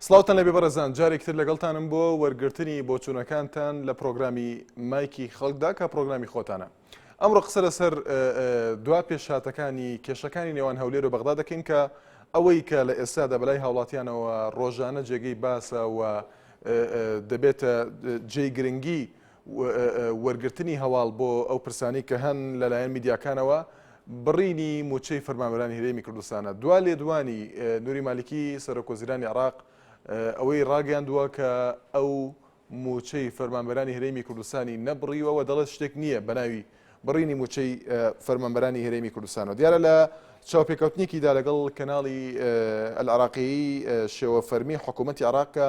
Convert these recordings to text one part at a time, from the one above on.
سڵاوتان لەبێ بەڕێزان جارێکی تر لەگەڵتانم بۆ وەرگرتنی بۆچوونەکانتان لە پرۆگرامی مایکی خەڵکدا کە پرۆگرامی خۆتانە ئەمڕۆ قسە لەسەر دوا پێشهاتەکانی کێشەکانی نێوان هەولێر و بەغدا دەکەین کە ئەوەی کە لە ئێستادا بەلای هاوڵاتیانەوە ڕۆژانە جێگەی باسە و دەبێتە جێی گرنگی وەرگرتنی هەواڵ بۆ ئەو پرسانی کە هەن لەلایەن میدیاکانەوە بڕینی موچەی فەرمانبەرانی هەرێمی کوردستانە. دوا لێدوانی نوری مالیکی سەرۆک وەزیرانی عێراق ئەوەی ڕاگەیاندووە کە ئەو موچەی فەرمانبەرانی هەرێمی کوردستانی نەبڕیوە و دەڵێت شتێک نییە بەناوی بڕینی موچەی فەرمانبەرانی هەرێمی کوردستانەوە. دیارە لە چاوپێکەوتنێکیدا لەگەڵ کەناڵی العراقیی شێوە فەرمی حکوومەتی عێراق کە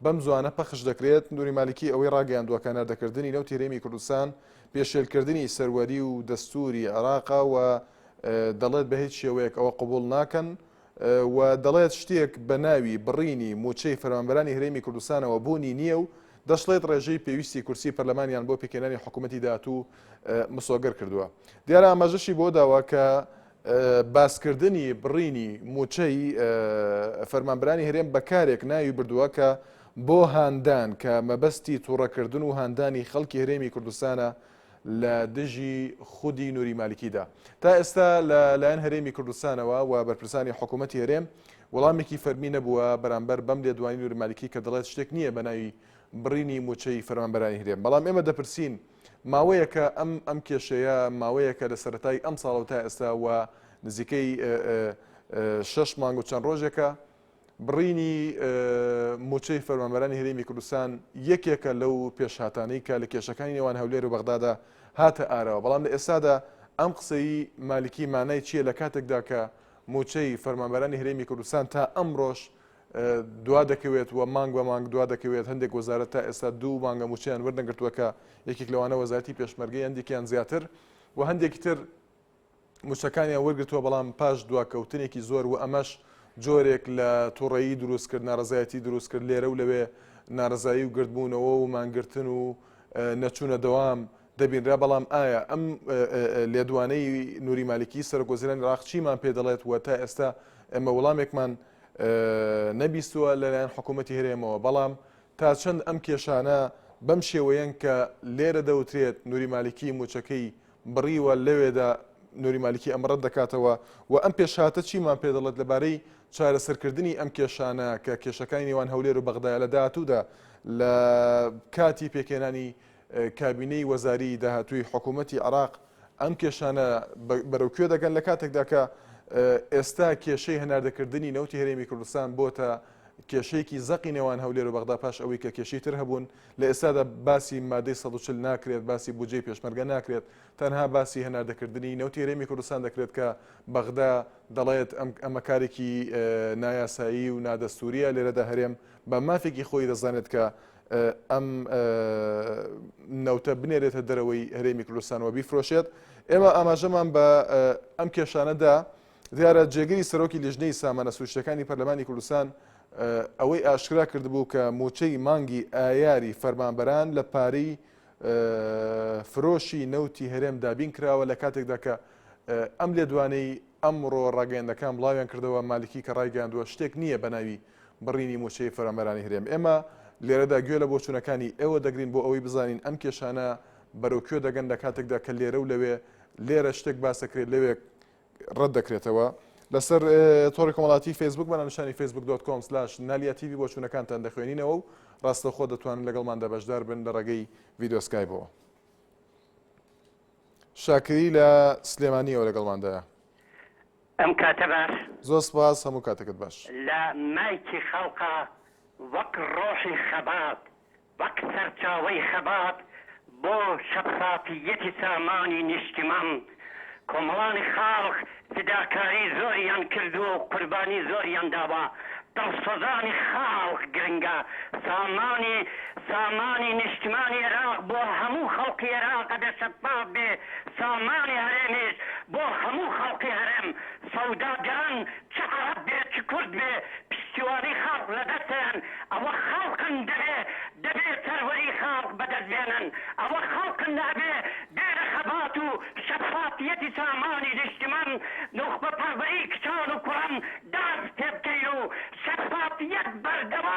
بەم زوانە پەخش دەکرێت، نوری مالیکی ئەوەی ڕاگەیاندووە کە نەردەکردنی نەوتی هەرێمی کوردستان پێشێلکردنی سەروەری و دەستووری عێراقە و دەڵێت بە هیچ شێوەیەک ئەوە قبوڵ ناکەن و دەڵێت شتێک بە ناوی بڕینی مووچەی فەرمانبەرانی هەرێمی کوردستانەوە بوونی نییە و دەشڵێت ڕێژەی پێویستی کورسی پەرلەمانیان بۆ پێکهێنانی حکوومەتی داهاتوو مسۆگەر کردووە. دیارە ئاماژەشی بۆ داوە کە باسکردنی بڕینی مووچەی فەرمانبەرانی هەرێم بە کارێک ناوی بردووە کە بۆ هاندان کە مەبەستی توڕەکردن و هاندانی خەڵکی هەرێمی کوردستانە لە دژی خودی نوری مالکیدا. تا ئێستا لە لایەن هەرێمی کوردستانەوە و بەرپرسانی حکوومەتی هەرێم وەڵامێکی فەرمی نەبووە بەرامبەر بەم لێدوانی نوری مالکی کە دەڵێت شتێک نییە بە ناوی بڕینی مووچەی فەرمانبەرانی هەرێم. بەڵام ئێمە دەپرسین ماوەیەکە ئەم ئەم کێشەیە ماوەیەکە لە سەرەتای ئەم ساڵەوە تا ئێستا و نزیکەی شەش مانگ و چەند ڕۆژێکە بڕینی مووچەی فەرمانبەرانی هەرێمی کوردستان یەکێکە لەو پێشهاتانەی کە لە کێشەکانی نێوان هەولێر و بەغدادا هاتە ئاراوە، بەڵام لە ئێستادا ئەم قسەی مالکی مانای چییە لە کاتێکدا کە مووچەی فەرمانبەرانی هەرێمی کوردستان تا ئەمڕۆش دوا دەکەوێت و مانگ بە مانگ دوا دەکەوێت، هەندێک وەزارەت تا ئێستا دوو مانگە مووچەیان وەرنەگرتووە کە یەکێک لەوانە وەزارەتی پێشمەرگەی هەندێکیان زیاتر و هەندێکی تر مووچەکانیان وەرگرتووە، بەڵام پاش دواکەوتنێکی زۆر و ئەمەش جۆرێک لە توڕەیی دروست کرد، ناڕەزایەتی دروست کرد، لێرە و لەوێ ناڕەزایی و گردبوونەوە و مانگرتن و نەچوونە دەوام دەبینرا، بەڵام ئایا ئەم لێدوانەی نوری مالکی سەرۆک وەزیرانی عێراق چیمان پێ دەڵێت و تا ئێستا ئێمە وەڵامێکمان نەبیستووە لەلایەن حکوومەتی هەرێمەوە، بەڵام تا چەند ئەم کێشانە بەم شێوەیەن کە لێرە دەوترێت نوری مالکی مووچەکەی بڕیوە، لەوێدا نوری مالکی ئەمە ڕەت دەکاتەوە و ئەم پێشهاتە چیمان پێ دەڵێت لەبارەی چارەسەرکردنی ئەم کێشانە کە کێشەکانی نێوان هەولێر و بەغدایە لە داهاتوودا لە کاتی پێکهێنانی کابینەی وەزاری داهاتووی حکوومەتی عێراق ئەم کێشانە بەرەو کوێ دەگەن لە کاتێکدا کە ئێستا کێشەی هەناردەکردنی نەوتی هەرێمی کوردستان بۆتە کێشەیەکی زەقی نێوان هەولێر و بەغدا پاش ئەوەی کە کێشەی تر هەبوون لە ئێستادا باسی مادەی 140 ناکرێت باسی بودجەی پێشمەرگە ناکرێت تەنها باسی هەناردەکردنی نەوتی هەرێمی کوردستان دەکرێت کە بەغدا دەڵێت ئەمە کارێکی نایاسایی و نادەستوریە لێرەدا هەرێم بە مافێکی خۆی دەزانێت کە ئەم نەوتە بنێرێتە دەرەوەی هەرێمی کوردستان و بیفرۆشێت ئێمە ئاماژەمان بە ئەم کێشانەدا دیارە جێگری سەرۆکی لیژنەی سامانە سروشتیەکانی پەرلەمانی کوردستان ئەوەی ئاشکرا کردبوو کە موچەی مانگی ئایاری فەرمانبەران لە پارەی فرۆشی نەوتی هەرێم دابین کراوە لە کاتێکدا کە ئەم لێدوانەی ئەمڕۆ ڕاگەیەندەکان بڵاویان کردەوە مالکی کە ڕایگەیاندووە شتێک نییە بە ناوی بڕینی موچەی فەرمانبەرانی هەرێم ئێمە لێرەدا گوێ لە بۆچوونەکانی ئێوە دەگرین بۆ ئەوەی بزانین ئەم کێشانە بەرەو کوێ دەگەن لە کاتێکدا کە لێرە و لەوێ لێرە شتێک باسەکرێت لەوێ ڕەت دەکرێتەوە. لەسەر تۆڕی کۆمەڵاتی فەیسبوک بە ناونیشانی Facebook dot com slash نالیا تیڤی بۆچوونەکانتان دەخوێنینەوە و ڕاستەوخۆ دەتوانن لەگەڵماندا بەشدار بن لە ڕێگەی ڤیدیۆ سکایپەوە. شاکری لە سلێمانیەوە لەگەڵماندایە. ئەم کاتە باش. زۆر سپاس هەموو کاتێکت باش. لە مایکی خەڵقا وەک ڕۆحی خەبات وەک سەرچاوەی خەبات بۆ شەفافییەتی سامانی نیشتیمان، کۆمەڵانی خاڵق فیداکاری زۆریان کردووە و قوربانی زۆریان داوە، دڵسۆزانی خاڵق گرنگە، سامانی سامانی نیشتیمانی ئێراق بۆ هەموو خەڵقی ئێراق ئەبێ شەفاف بێ، سامانی هەرێمیش بۆ هەموو خەڵقی هەرێم، سەوداگەران چ عەڕەب بێ چ کورد بێ پشتیوانی خاڵق لە دەستیان ئەوە خەڵقن دەبێ دەبێ سەروەری خاڵق بەدەست بێنن ئەوە خەڵقن ئەبێ بێنە خەبات و شەفافیەتی سامانی نیشتیمان نوخبە پەروەری کچان و کوڕان داست پێ بکەین و شەفافیەت بەردەوام.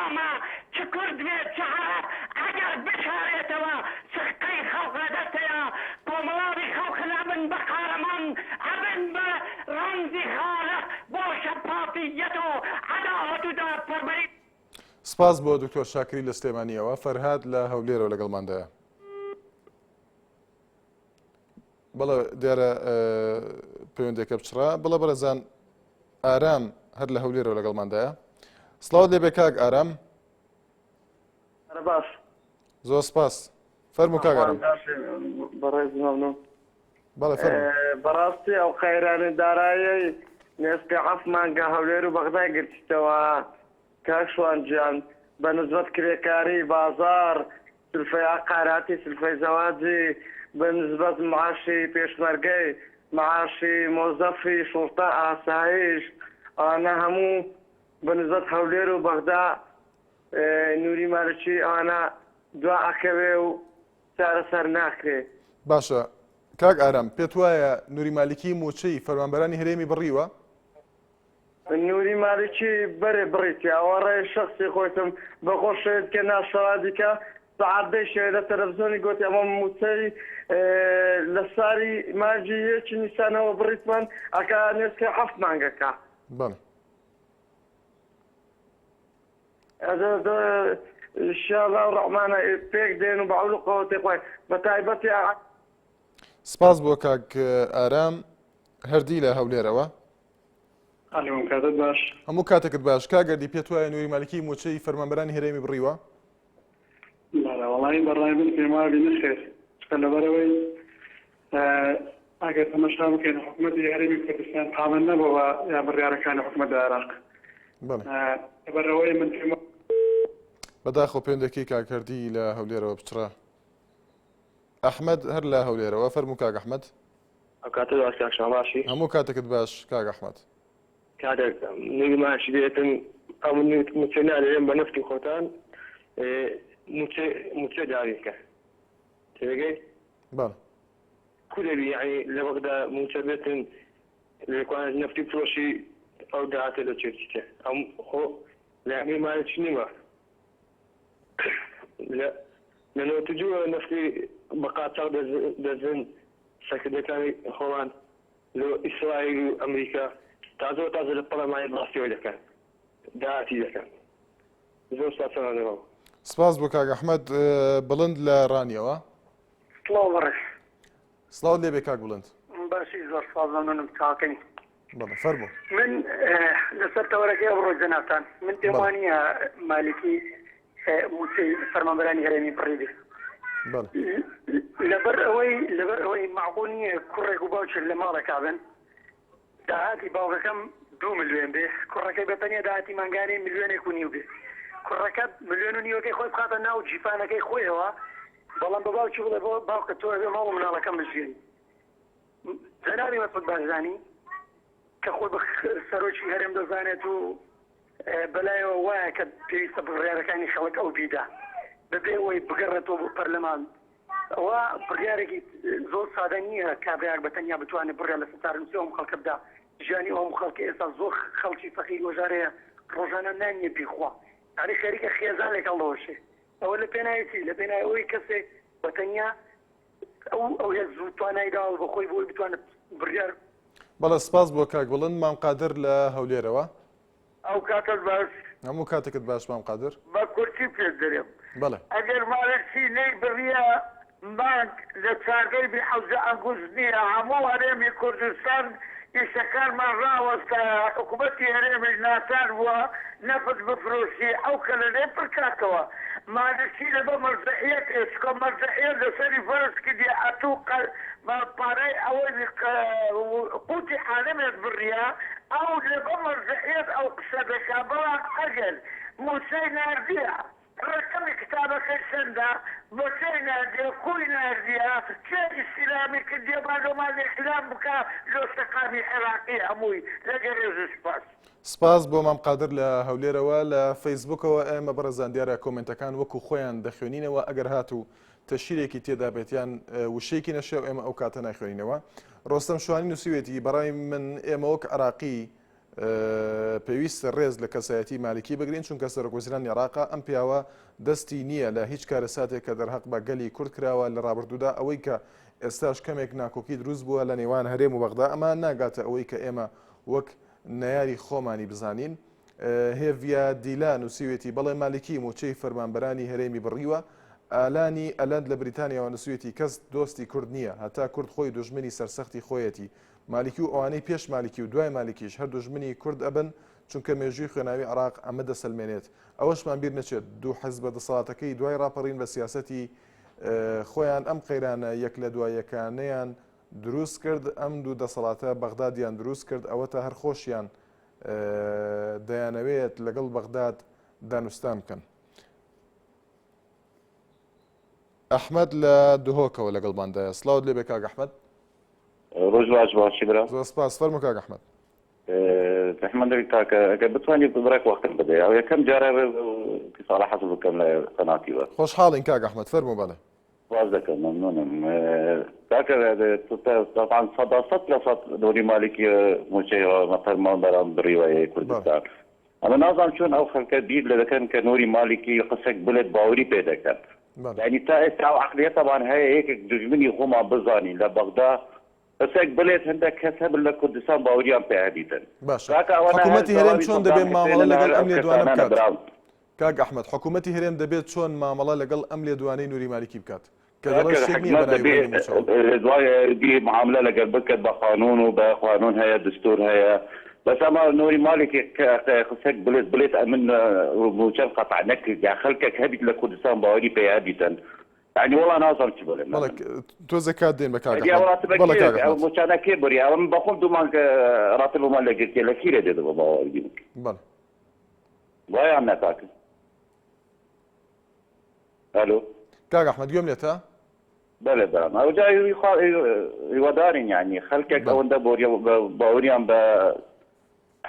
کورد بێ چ عەرەب ئەگەر بشارێتەوە سقەی خەڵق لە دەستەیە کۆمەڵانی خەڵق ئەبن بە قارەمان ئەبن بە ڕەمزی خالق بۆ شەفافیەت و عەدالەت و دادپەروەری. سپاس بۆ دکتۆر شاکری لە سلێمانیەوە، فەرهاد لە هەولێرەوە لەگەڵماندایە. بەڵێ دیارە پەیوەندەکە بچڕا بڵە بەڕێزان ئارام هەر لە هەولێرەوە لەگەڵماندایە سڵاوت لێبێ کاک ئارام باش زۆر سپاس فەرموو کاک ئارام بەڕێز مەمنون بەڵێ فەرموو بەڕاستی ئەو قەیرانی دارایی نێسکە حەفت مانگە هەولێر و بەغدای گرتیتەوە کاک شوان گیان بە نسبەت کرێکاری بازاڕ سلفەی عەقاراتی سلفەی زەواجی بە نسبەت معاشی پێشمەرگەی معاشی مۆزەفی شوڕتە ئاسایش ئەوانە هەموو بە نسبەت هەولێر و بەغدا نوری مالکی ئەوانە دوا ئەکەوێ و چارەسەر ناکرێ. باشە کاک ئارام پێت وایە نوری مالکی موچەی فەرمانبەرانی هەرێمی بڕیوە؟ نوری مالکی بەرێ بڕیتی ئەوە ڕای شەخسی خۆیتم بە خۆشەوێت کە ناشەوا دیکە سەعات دەی شەوێ لە تەلەفزیۆنی گۆتی ئەمە موچەی لە ساری مانگی یەکی نیسانەوە بڕیتمان ئەکا نێزکەی حەفت مانگەکە. بەڵێ. شاء ڕحمانە پێک دێن و بە عەول و قەوەتی خۆی بە تایبەتی سپاس بۆ کاک ئارام هەردی لە هەولێرەوە. ئەلۆ کاتت باش. هەموو کاتێکت باش کاک گەردی پێت وایە نوری مالکی مووچەی فەرمانبەرانی هەرێمی بڕیوە؟ بەڵێ وەڵایی بەڕای من پێم وابی نەخێر چونکە لەبەرئەوەی ئەگەر تەمەشا بکەین حکومەتی هەرێمی کوردستان پابەند نەبووە بە یا بڕیارەکانی حکومەتی عێراق بەڵێ لەبەرئەوەی من پێم بەداخەوە پەیوەندەکەی کاک هەردی لە هەولێرەوە پچڕا. ئەحمەد هەر لە هەولێرەوە فەرموو کاک ئەحمەد. ئەو کاتەت باش کاک شا باشی؟ هەموو کاتێکت باش کاک ئەحمەد. کاکە نوری ماشی دێتن ئەو موچە نادەێن بە نەفتی خۆتان موچە موچە دابین کە تێدەگەی؟ بەڵێ. کو دەبی یەعنی لە بەغدا موچە بێتن لەکوان نەفتی فرۆشی ئەو داهاتە لە چێ چیتە ئەم خۆ لە مالکی نیمە لە لە 92 نەفتی بە قاچاق دەزن سەرکردەکانی خۆمان لۆ ئیسرائیل و ئەمریکا تازە بە تازە لە پەڕلەمانی باسی ئەوەی دەکەن داهاتی دەکەن زۆر سپاس سەلام. سپاس بۆ کاک ئەحمەد بڵند لە ڕانیەوە. سڵاو بەڕێز. سڵاوت لێبێ کاک بڵند. باشی زۆر سپاس مەمنونم چاکەنی. بەڵێ فەرموو. من لەسەر تەوەرەکەی ئەمڕۆ جەنابتان من پێم بەڵێ. وانییە مالکی مووچەی فەرمانبەرانی هەرێمی بڕیبێ. بەڵێ. لەبەر ئەوەی لەبەر ئەوەی مەعقول نییە کوڕێک و باوکێک لە ماڵێکا بن داهاتی باوکەکەم دوو ملیۆن بێ کوڕەکەی بە تەنیا داهاتی مانگانەی ملیۆنێک و نیو بێ کوڕەکە ملیۆن و نیوەکەی خۆی بخاتە ناو جیفانەکەی خۆیەوە بەڵام بە باوکی بڵێ بۆ باوکە تۆ ئەبێ ماڵ و مناڵەکەم بژیێنی جەنابی مەسعود بارزانی کە خۆی بە سەرۆکی هەرێم دەزانێت و بەلایەوە وایە کە پێویستە بڕیارەکانی خەڵک ئەو بیدا بەبێ ئەوەی بگەڕێتەوە بۆ پەرلەمان ئەوە بڕیارێکی زۆر سادە نییە کابرایەک بە تەنیا بتوانێت بڕیار لەسەر چارەنووسی ئەو خەڵکە بدا ژیانی ئەو خەڵکە ئێستا زۆر خەڵکی فەقیر وەژارەیە ڕۆژانە نان نییە بیخوا یعنی خەریکە خێزانێک هەڵدەوەشێ ئەوە لە پێناوی چی لە پێناوی ئەوەی کەسێک بە تەنیا ئەو ئەو هێز و توانای داوە بە خۆی بۆی بتوانێت بڕیار بەڵێ سپاس بۆ کاک بڵند. مام قادر لە هەولێرەوە. ئەو کاتەت باش. هەموو کاتێکت باش مام قادر. بە کورتی پێت دەرێم. بەڵێ. ئەگەر مالکی نەی بڕیە مانگ لە چارگەی بی حەوزە ئەنگوست نیە هەموو هەرێمی کوردستان ئیشەکانمان ڕاوەستایە حکومەتی هەرێمیش ناچار بووە نەفت بفرۆشی ئەو کەلەنەی پر کاتەوە مالکی لەبە مەرجەعیەت ئێ چکە مەرجەعیەت لەسەری فەرز کردیە ئەتوو قە پارەی ئەوەی قوتی عالەمێک بڕیە ئەو لەبە مەرجەعیەت ئەو قسە دەکا بەڵام ئەگەر موچەی ناردیە ڕەقەمی کتابەکەی چەندە؟ بۆ کێی ناردیە؟ کوی ناردیە؟ کێ ئیستیلامی کردیە با لۆمان ئیعلام بکا لۆ شەقامی عێراقی هەمووی لەگە ڕێز و سوپاس. سپاس بۆ مام قادر لە هەولێرەوە. لە فەیسبوکەوە ئێمە بەڕێزان دیارە کۆمێنتەکان وەکو خۆیان دەخوێنینەوە ئەگەر هاتوو تەشیرێکی تێدا بێت یان وشەیەکی نەشیاو ئێمە ئەو کاتە نایخوێنینەوە. ڕۆستەم شوانی نووسیوێتی بەڕای من ئێمە وەک عێراقی. پێویستە ڕێز لە کەسایەتی مالکی بگرین چونکە سەرۆکوەزیرانی عێراقە ئەم پیاوە دەستی نییە لە هیچ کارەساتێک کە دەرهەق بە گەلی کورد کراوە لە ڕابردوودا ئەوەی کە ئێستاش کەمێک ناکۆکی دروست بووە لە نێوان هەرێم و بەغدا ئەمە ناگاتە ئەوەی کە ئێمە وەک نەیاری خۆمانی بزانین. هێڤیا دیلا نووسیوێتی بەڵێ مالکی مووچەی فەرمانبەرانی هەرێمی بڕیوە. ئالانی ئەلەند لە بریتانیاوە نووسیوێتی کەس دۆستی کورد نییە هەتا کورد خۆی دوژمنی سەرسەختی خۆیەتی. مالکی و ئەوانەی پێش مالکی و دوای مالکیش هەر دوژمنی کورد ئەبن چونکە مێژووی خوێناوی عێراق ئەمە دەسەلمێنێت. ئەوەشمان بیر نەچێت دوو حزبە دەسەڵاتەکەی دوای ڕاپەڕین بە سیاسەتی خۆیان ئەم قەیرانە یەک لە دوا یەکانەیان دروست کرد، ئەم دوو دەسەڵاتە بەغدادیان دروست کرد ئەوەتا هەر خۆشیان دەیانەوێت لەگەڵ بەغداد دانوستان بکەن. ئەحمەد لە دهۆکەوە لەگەڵماندایە. سڵاوت لێبێ کاک ئەحمەد. ڕۆژ باش باشی برا. زۆر سپاس فەرموو کاک ئەحمەد. زەحمەت نەبی کاکە ئەگەر بتوانی بڕێک وەختم بدەی ئەو یەکەم جارە ساڵە حەز بکەم لە قەناتیوە. خۆشحاڵین کاک ئەحمەد فەرموو بەڵێ. سپاس دەکەم مەمنونم کاکە تەبعەن سەدا سەد لە سەد نوری مالکی موچەی فەرمانبەران بڕیوە کوردستان ئەمە نازانم چۆن ئەو خەلکە بیر لە دەکەن کە نوری مالکی قسەک بلێت باوری پێ دەکەن یعنی تا ئێستا ئەو عەقلیەتەمان هەیە یەکێک دوژمنی خۆمان بزانین لە بەغدا قسەک بلێت هەندێک کەس هەبن لە کوردستان باوریان پێ هەبیتن باشە کاکە ئەوانە هەر حکوومەتی هەرێم جوابی چۆن سەدام دەبێ مامەڵە حسێنن لەگەڵ هەر ئەم ئەو لێدوانە کەسانەنە بکات برام کاک ئەحمەد حکوومەتی هەرێم دەبێت چۆن مامەڵە لەگەڵ ئەم لێدوانەی نوری مالکی بکات کە دەڵێت کاکە شتێک نییە حکومەت بە ناوی دەبێ بڕینی مووچەوە؟ دوای معاملە لەگەل بکەت بە قانون و بە قانون هەیە دستور هەیە بەس ئەما نوری مالکی قسەک بلێت بلێت ئەمن موچەم قەتع نەکرد یا خەلکەک هەبیت لە کوردستان باوەری پێ هەبیتن یعنی وەڵا نازانم چی بڵێم بەڵێ ئەمن تۆزێک کات دێن بە کاک ئەدی ئەحمەد ئەو راتبە بەڵێ کێ کاک ئەو ئەحمەد موچانە کێ بڕی ئەوە من بەخۆم دوو مانگ راتبمان لە گرتیە لە کیرە دێت بە باوەری بکەم بەڵێ وایان نا کاکە ئەلۆ. کاک ئەحمەد گوێم لێتە؟ بەلێ برام ئەوجا هیوادارین یانی خەلکێک بەلێ. ئەوەندە باوریان بە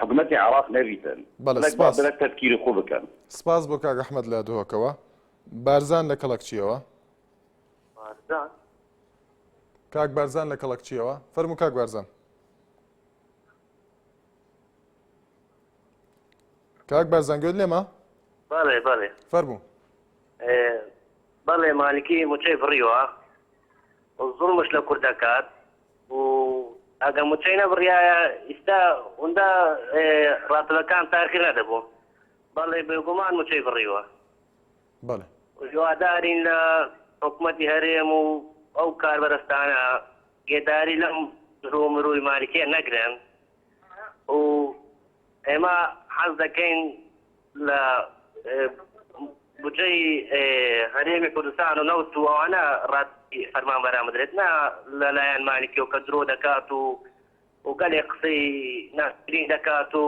حکومەتی عێراق نەبیتن بەلێ بەلێ با سپاس. بەلێ تەفکیری خۆ بکەن. سپاس بۆ کاک ئەحمەد لە دهۆکەوە. بارزان لە کەڵەکچیەوە. بارزان. کاک بارزان لە کەڵەکچیەوە. فەرموو کاک بارزان. کاک بارزان گوێت لێمە؟ بەڵێ بەڵێ. فەرموو. بەڵێ مالکی موچەی بڕیوە و زوڵمش لە کورد دەکات و ئەگە موچەی نەبڕیایە ئیستا هوندا ڕاتبەکان تاخیر نەدەبوو بەڵێ بێگومان موچەی بڕیوە بەڵێ هیوادارین لە حکومەتی هەرێم و ئەو کاربەدەستانە گێداری لەم درۆ مروی مالکیە نەگرن و ئێمە حەز دەکەین لە بودجەی هەرێمی کوردستان و نەوت و ئەوانە ڕاتبی فەرمانبەران بدرێت نا لەلایەن مالکیەوە کە درۆ دەکات و و گەلێک قسەی ناشرین دەکات و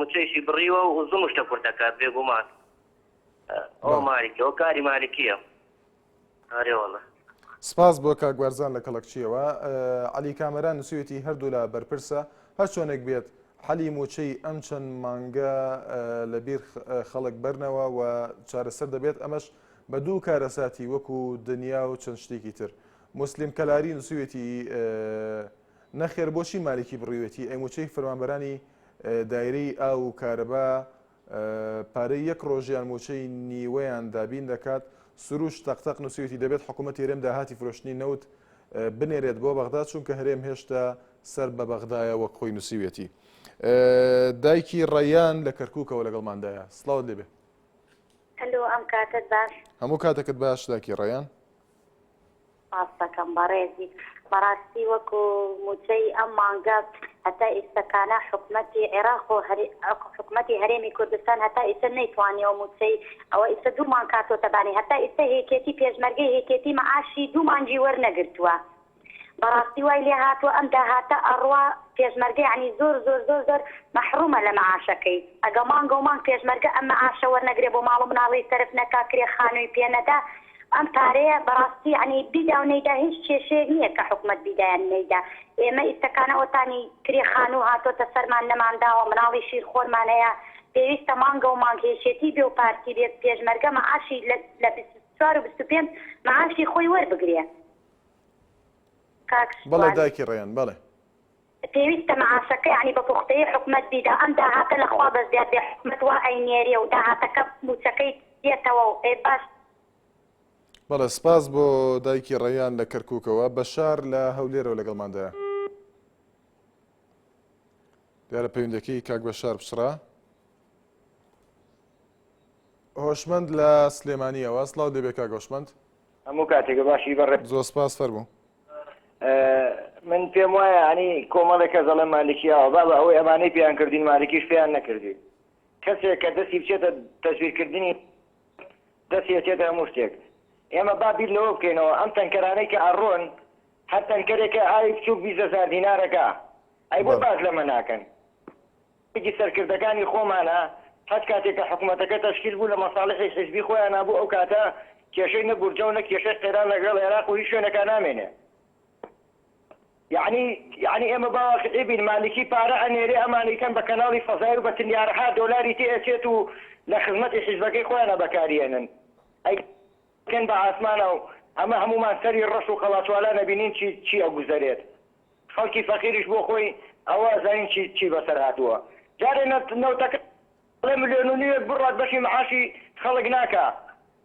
موچەیشی بڕیوە و زوڵمش لە کورد دەکات بێگومان ئەوە مالکیە ئەوە کاری مالکیە. ئەرێ وەڵا. سپاس بۆ کاک بارزان لە کەڵەکچیەوە. عەلی کامەران نووسیوێتی هەردوولا بەرپرسە، هەرچۆنێک بێت حەلی مووچەی ئەم چەند مانگە لە بیر خەڵک بەرنەوە و چارەسەر دەبێت، ئەمەش بە دوو کارەساتی وەکو دنیا و چەند شتێکی تر. موسلیم کەلاری نووسیوێتی نەخێر بۆچی مالکی بڕیوێتی ئەی مووچەی فەرمانبەرانی دایرەی ئاو و کارەبا پارەی یەک ڕۆژیان مووچەی نیوەیان دابین دەکات. سروش تەقتەق نووسیویەتی دەبێت حکوومەتی هەرێم داهاتی فرۆشتنی نەوت بنێرێت بۆ بەغدا چونکە هەرێم هێشتا سەر بە بەغدایە وەک خۆی نووسیویەتی. دایکی ڕەیان لە کەرکووکەوە لەگەڵماندایە. سڵاوت لێبێ. ئەلۆ ئەم کاتەت باش. هەموو کاتێکت باش داکی ڕەیان. سپاس دەکەم بەڕێزی. بەڕاستی وەکو موچەی ئەم مانگە هەتا ئیستەکانە حکومەتی عێراق و حکومەتی هەرێمی کوردستان هەتا ئیستە نەیتوانیەوە موچەی ئەوە ئیستە دوو مانگ کاتۆتە بانی هەتا ئیستە هێکێتی پێشمەرگەی هێکێتی مەعاشی دوو مانگی وەرنەگرتووە بەڕاستی وای لێ هاتووە ئەم داهاتە ئەڕوا پێشمەرگە یانی زۆر زۆر زۆر زۆر مەحڕومە لە مەعاشەکەی ئەگە مانگە و مانگ پێشمەرگە ئەم مەعاشە وەرنەگرێ بۆ ماڵ و مناڵی سەرف نەکا کرێ خانووی پێ نەدا ئەم پارەیە بەڕاستی یانی بیدا و نەیدا هیچ کێشەیەک نییە کە حکومەت بیدا یان نەیدا ئێمە ئیستەکانە ئۆتانی کرێ خانوو هاتۆتە سەرمان نەمانداوە مناڵی شیرخۆرمان هەیە پێویستە مانگە و مانگ یەکێتی بێ و پارتی بێ پێشمەرگە مەعاشی لە لە 24 و 25 مەعاشی خۆی وەربگرێ کاک بەڵێ شوان. دایکی ڕەیان بەڵێ. پێویستە مەعاشەکە یانی بە پوختەیی حکومەت بیدا ئەم داهاتە لە خوا بە زیاد بێ حکومەت وا ئەینێرێ و داهاتەکە موچەکەی دێتەوە و ئێ باش بەڵێ سپاس بۆ دایکی ڕەیان لە کەرکوکەوە. بەشار لە هەولێرەوە لەگەڵماندایە. دیارە پەیوەندەکەی کاک بەشار پچڕا. هۆشمەند لە سلێمانیەوە سڵاو لێبێ کاک هۆشمەند. هەموو کاتێکە باشی بەڕێ. زۆر سپاس فەرموو. من پێم وایە ئەنی کۆمەڵێک کەس دەڵێن مالکی ئاوە بابە ئەوەی ئەمانەی پێیان کردین مالکیش پێیان نەکردین کەسێک کە دەستی بچێتە تەزویرکردنی دەستی ئەچێتە هەموو شتێک ئێمە با بیر لەوە بکەینەوە ئەم تەنکەرانەی کە ئەڕۆن هەر تەنکەرێکە ئاوی بچووک 20 هەزار دینارەکە ئەی بۆ باس لەمە ناکەن یەکی سەرکردەکانی خۆمانە هەچ کاتێک کە حکومەتەکە تەشکیل بوو لە مەساڵحی حیزبی خۆیانا بوو ئەو کاتە کێشەی نە بورجە و نە کێشەی قەیران لەگەڵ عێراق و هیچ شوێنێکا نامێنێ یەعنی یەعنی ئێمە با واقعی بین مالکی پارە ئەنێرێ ئەمانی کەن بە کەناڵی فەزای و بە تلیارەها دۆلاری تێ ئەچێت و لە خزمەتی حیزبەکەی خۆیانا بەکاری ئەنن ئەی کەن بە ئاسمانا و ئەمە هەموومان سەری ڕەش و قەڵاچوالان ئەبینین چی چی ئەگوزەرێت خەڵکی فەقیریش بۆ خۆی ئەوە ئەزانین چی چی بەسەر هاتووە جارێ نەوتەکە ئەڵێ ملیۆن و نیوێک بڕوات بەشی معاشی خەڵک ناکا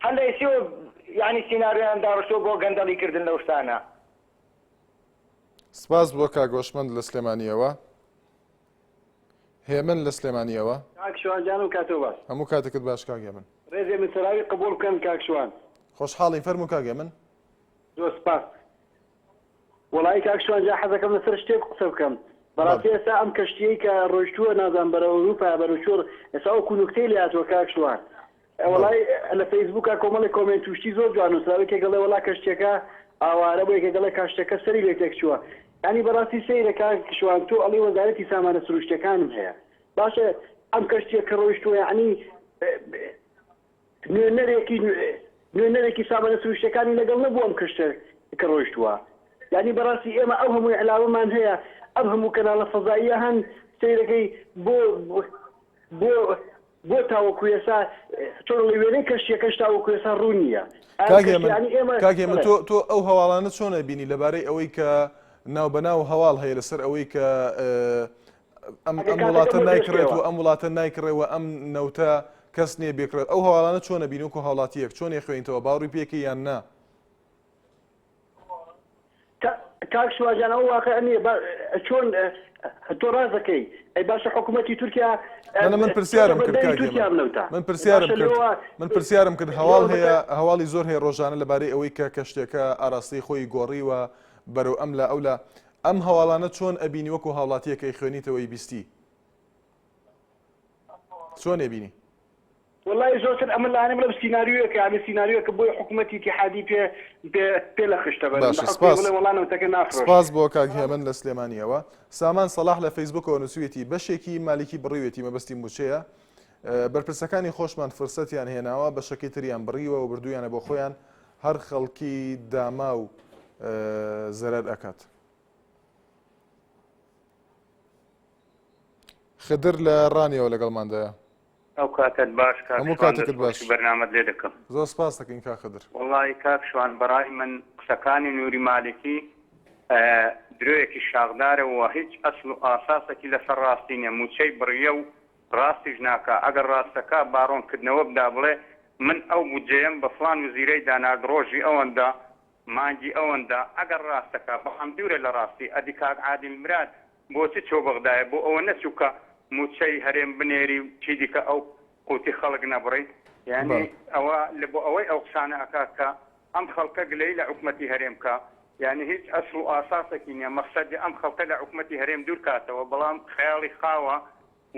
هەر لە ئیسیەوە یانی سیناریۆیان داڕشتووە بۆ گەندەڵی کردن لەو شتانە. سپاس بۆ کاک هۆشمەند لە سلێمانیەوە. هێمن لە سلێمانیەوە. کاک شوان گیانم کاتۆ باش. هەموو کاتێکت باش کاک هێمن. ڕێزێ من سەراوی قبوڵ بکەن کاک شوان. خۆشحاڵین فەرموو کاک هێمن. زۆر سپاس. وەڵایی کاک شوان جا حەزەکەم لەسەر شتێک قسە بکەم بەڕاستی ئێستا ئەم کەشتیەی کە ڕۆیشتووە نازانم بەرەو ئەوروپا بەرەو کوێ ئێستا وەکو نوکتەی لێ هاتووە کاک شوان وەڵای لە فەیسبووکا کۆمەڵێک کۆمێنت و شتی زۆر جوان نووسراوە یەکێک دەڵێ وەڵا کەشتیەکە ئاوارە بوو یەکێک دەڵێ کاشتەکە سەری لێ تێک چووە یانی بەڕاستی سەیرە کاک شوان تۆ ئەڵێی وەزارەتی سامانە سروشتیەکانم هەیە باشە ئەم کەشتیە کە ڕۆیشتووە یانی نوێنەرێکی نوێنەرێکی سامانە سروشتیەکانی لەگەڵ نەبوو ئەم کەشتە کە ڕۆیشتووە یانی بەڕاستی ئێمە ئەو هەموو ئیعلامەمان هەیە ئەم هەموو کەناڵە فەزاییە هەن سەیرەکەی بۆ بۆ بۆ تاوەکو ئێستا چۆن ئەڵێ وێنەی کەشتیەکەش تاوەکو ئێستا ڕوون نییە کاک هێمن کاک هێمن تۆ تۆ ئەو هەواڵانە چۆن ئەبینی لەبارەی ئەوەی کە ناوبەناو هەواڵ هەیە لەسەر ئەوەی کە ئەم ئەم وڵاتە نایکڕێت و ئەم وڵاتە نایکڕێ و ئەم نەوتە کەس نییە بێکڕێت ئەو هەواڵانە چۆنە بین وەکو هاوڵاتیەک چۆن خوێنیتەوە باوەڕی پێکی یان نا؟ کاک شواجان ئەو واقع نییە چۆن تۆ ڕاست دەکەی ئەی باشە حکوومەتی تورکیا من من پرسیارم کرد من پرسیارم کرد من پرسیارم کرد هەواڵ هەیە هەواڵی زۆر هەیە ڕۆژانە لەبارەی ئەوەی کە کەشتێکە ئاراستەی خۆی گۆڕیوە بەرەو ئەم لە ئەو لە ئەم هەواڵانە چۆن ئەبینی وەکو هاوڵاتیەک ئەیخوێنیتەوە ئەیبیستی؟ چۆن ئەبینی؟ وەڵایی زۆرتر ئەمە لانێ بڵێم سیناریۆیەکە یانی سیناریۆیەکە بۆی حکومەتی ئیتیحادی پێ پێ پێ لە خشتە بەرن بە باشە حوکمی سپاس بڵێ وەڵا نەوتەکە نافرۆشن. سپاس بۆ کاک هێمن لە سلێمانیەوە. سامان سەڵاح لە فەیسبوکەوە نووسیویەتی بەشێکی مالیکی بڕیوێتی مەبەستی مووچەیە بەرپرسەکانی خۆشمان فرسەتیان هێناوە بەشەکەی تریان بڕیوە و بردوویانە بۆ خۆیان هەر خەڵکی داماو زەرەر ئەکات. خدر لە ڕانیەوە لەگەڵماندایە. ئەو کاتەت باش کاک هەموو شوان کاتێکت باش. دەستخۆشی بەرنامەت لێ دەکەم. زۆر سپاس دەکەین کاک خدر. وەڵایی کاک شوان بەڕای من قسەکانی نوری مالکی درۆیەکی شاخدارە و هیچ ئەسڵ و ئاساسەکی لەسەر ڕاستی نیە موچەی بڕیە و ڕاستیش ناکا ئەگەر ڕاستەکا با ڕۆن کردنەوە بدا بڵێ من ئەو بودجەیەم بە فڵان وزیرەی دا نارد ڕۆژی ئەوەندە مانگی ئەوەندە ئەگەر ڕاستەکا بەڵام دوورە لە ڕاستی ئەدی کاک عادیل مراد بۆ چ چۆ بەغدایە بۆ ئەوە نەچوو کە موچەی هەرێم بنێری و چیدیکە ئەو قوتی خەڵک نەبڕی یانی ئەوە لە بۆ ئەوەی ئەو قسانە ئەکا کە ئەم خەڵکە گلەیی لە حکومەتی هەرێم کا یانی هیچ ئەسڵ و ئاساسەکی نیە مەخسەدی ئەم خەڵکە لە حکومەتی هەرێم دوور کاتەوە بەڵام خەیاڵی خاوە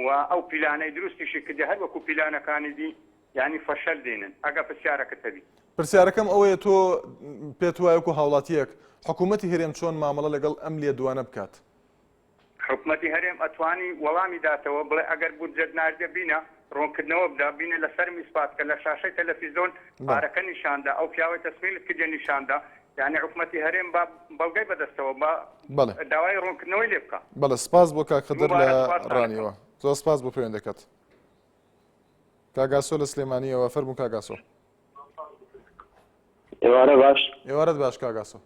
و ئەو پیلانەی دروستیشی کردیە هەر وەکو پیلانەکانی دی یانی فەشەل دێنن ئەگە پرسیارەکت هەبی. پرسیارەکەم ئەوەیە تۆ پێت وایە وەکو هاوڵاتیەک حکومەتی هەرێم چۆن مامەڵە لەگەڵ ئەم لێدوانە بکات؟ حکومەتی هەرێم ئەتوانی وەڵامی داتەوە بڵێ ئەگەر بودجەت ناردیە بینە ڕۆنکردنەوە بدە بینە لەسەرم ئیسپات کە لە شاشەی تەلەفیزۆن پارەکە نیشاندا ئەو پیاوەی تەسمیلت کردیە نیشاندا یانی حکومەتی هەرێم با بەڵگەی بەدەستەوە با داوای ڕۆنکردنەوەی لێ بکا. بەڵێ سپاس بۆ کاک خدر لە ڕانیەوە زۆر سپاس بۆ پەیوەندەکەت. کاک ئاسۆ لە سلێمانیەوە فەرموو کاک ئاسۆ. ئێوارە باش. ئێوارەت باش کاک ئاسۆ.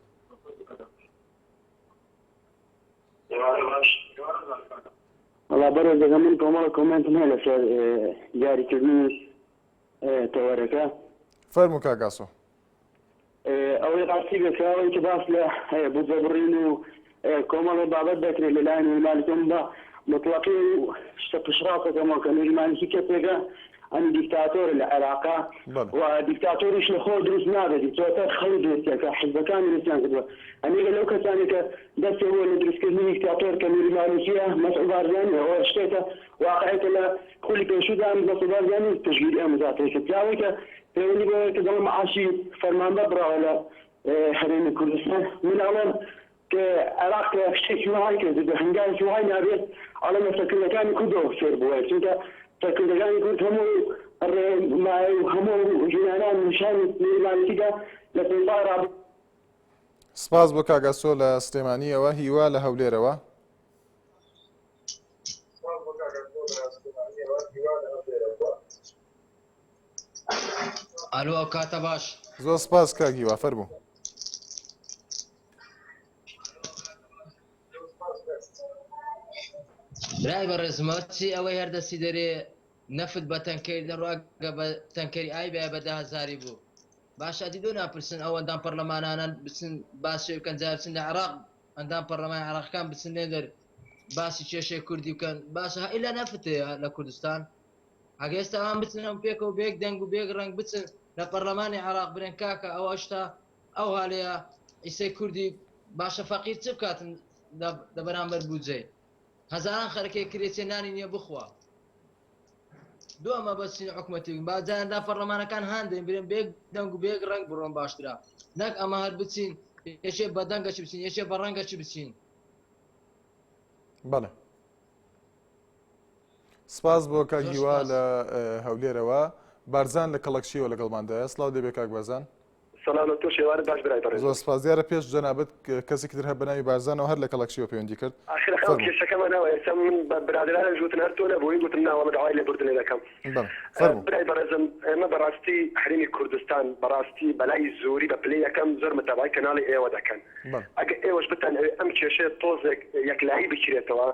وەڵا بەڕێزەکەم من کۆمەڵە کۆمێنتم هەیە لەسەر دیاریکردنی تەوەرەکە. فەرموو کاک ئاسۆ. ئەوەی ڕاستی بێت کە ئەوەی کە باس لە بودجە بڕین و کۆمەڵێ بابەت دەکرێت لەلایەن نوری مالکیەوە من بە مطلقی و شتە پشتڕاست دەکەمەوە کە نوری مالکی کەسێکە ئەنی دیکتاتۆرە لە عێراقا و دیکتاتۆریش لە خۆ دروست نابێت دیکتاتۆر خەڵک دروستیان کە حزبەکان دروستیان کردووە هەندێک لەو کەسانی کە دەستی بووە لە دروستکردنی دیکتاتۆر کە نوری مالکیە مەسعود بارزانیە ئەوە شتێکە واقعێکە لە خولی پێشوودا مەسعود بارزانی پشتگیری ئەم زاتەی کرد جا ئەوەی کە پەیوەندی بەوەیە کە دەڵێم معاشی فەرمانبەر بڕاوە لە هەرێمی کوردستان من ئەڵێم کە عێراق کە شتێکی وەهای کرد بە هەنگاوێکی وەهای نابێت ئەڵێم لە سەرکردەکانی کوردەوە فێر بووە چونکە سەرکردەکانی کورد هەموو ڕێ مایە و هەموو ژنانان نیشانی نوری مالکیدا لە پێنج ساڵی ڕابردوو سپاس بۆ کاک ئاسۆ لە سلێمانییەوە، هیوا لە هەولێرەوە. ئالۆ ئەو کاتە باش. زۆر سپاس کاک هیوا فەرموو. برای بەڕێزم چی ئەوەی هەر دەستی دەرێ نەفت بە تەنکەری دەڕوا گە بە تەنکەری ئای بە بە دەهزاری بوو باشە ئەدی لۆ ناپرسن ئەو ئەندام پەرلەمانانە بچن باسی بکەن جا بچن لە عێراق ئەندام پەرلەمان عێراقەکان بچن لێ دەر باسی کێشەی کوردی بکەن باشە ئیلا نەفت هەیە لە کوردستان ئەگە ئێستا ئەوان بچن ئەم پێکەوە بێک دەنگ و بێک ڕەنگ بچن لە پەرلەمانی عێراق برێن کاکە ئەوە شتا ئەو هالەیە ئیسەی کوردی باشە فەقیر چ بکاتن لە بەرامبەر بودجەی هەزاران خەرەکەی کرێچێ نانی نییە بخوا دو ئەمە بەسین حکومەتی با جاردا پەرلەمانەکان هاندێن برێن بێک دەنگ و بێک ڕەنگ بڕۆن باشترە نەک ئەمە هەر بچین یەکێ بە دەنگە چ بچین یەکێ بە ڕەنگە چ بچین بەڵێ سپاس بۆ کاک هیوا لە هەولێرەوە بارزان لە کەڵەکچیەوە لەگەڵماندایە سڵاو دەبێ کاک بارزان سلام لە تۆش ئێوارە باش برای بەڕێز. زۆر سپاس دیارە پێش جەنابت کەسێکی تر هەر بەناوی بارزانەوە هەر لە کەڵەکچیەوە پەیوەندی کرد ئاخر ئەو فەرموو. کێشەکەمان ئەوە ئێستا من بە برادەرانم وتن هەر تۆ نەبووی گوتم نا وەڵا داوای لێبوردن لێ دەکەم بەڵێ فەرموو. برای بەڕێزم ئێمە بەڕاستی هەرێمی کوردستان بەڕاستی بەلای زۆری بە پلەی یەکەم زۆر متابعەی کەناڵی ئێوە دەکەن بەڵێ. ئەگەر ئێوەش بتانەوێ ئەم کێشەیە تۆزێک یەکلایی بکرێتەوە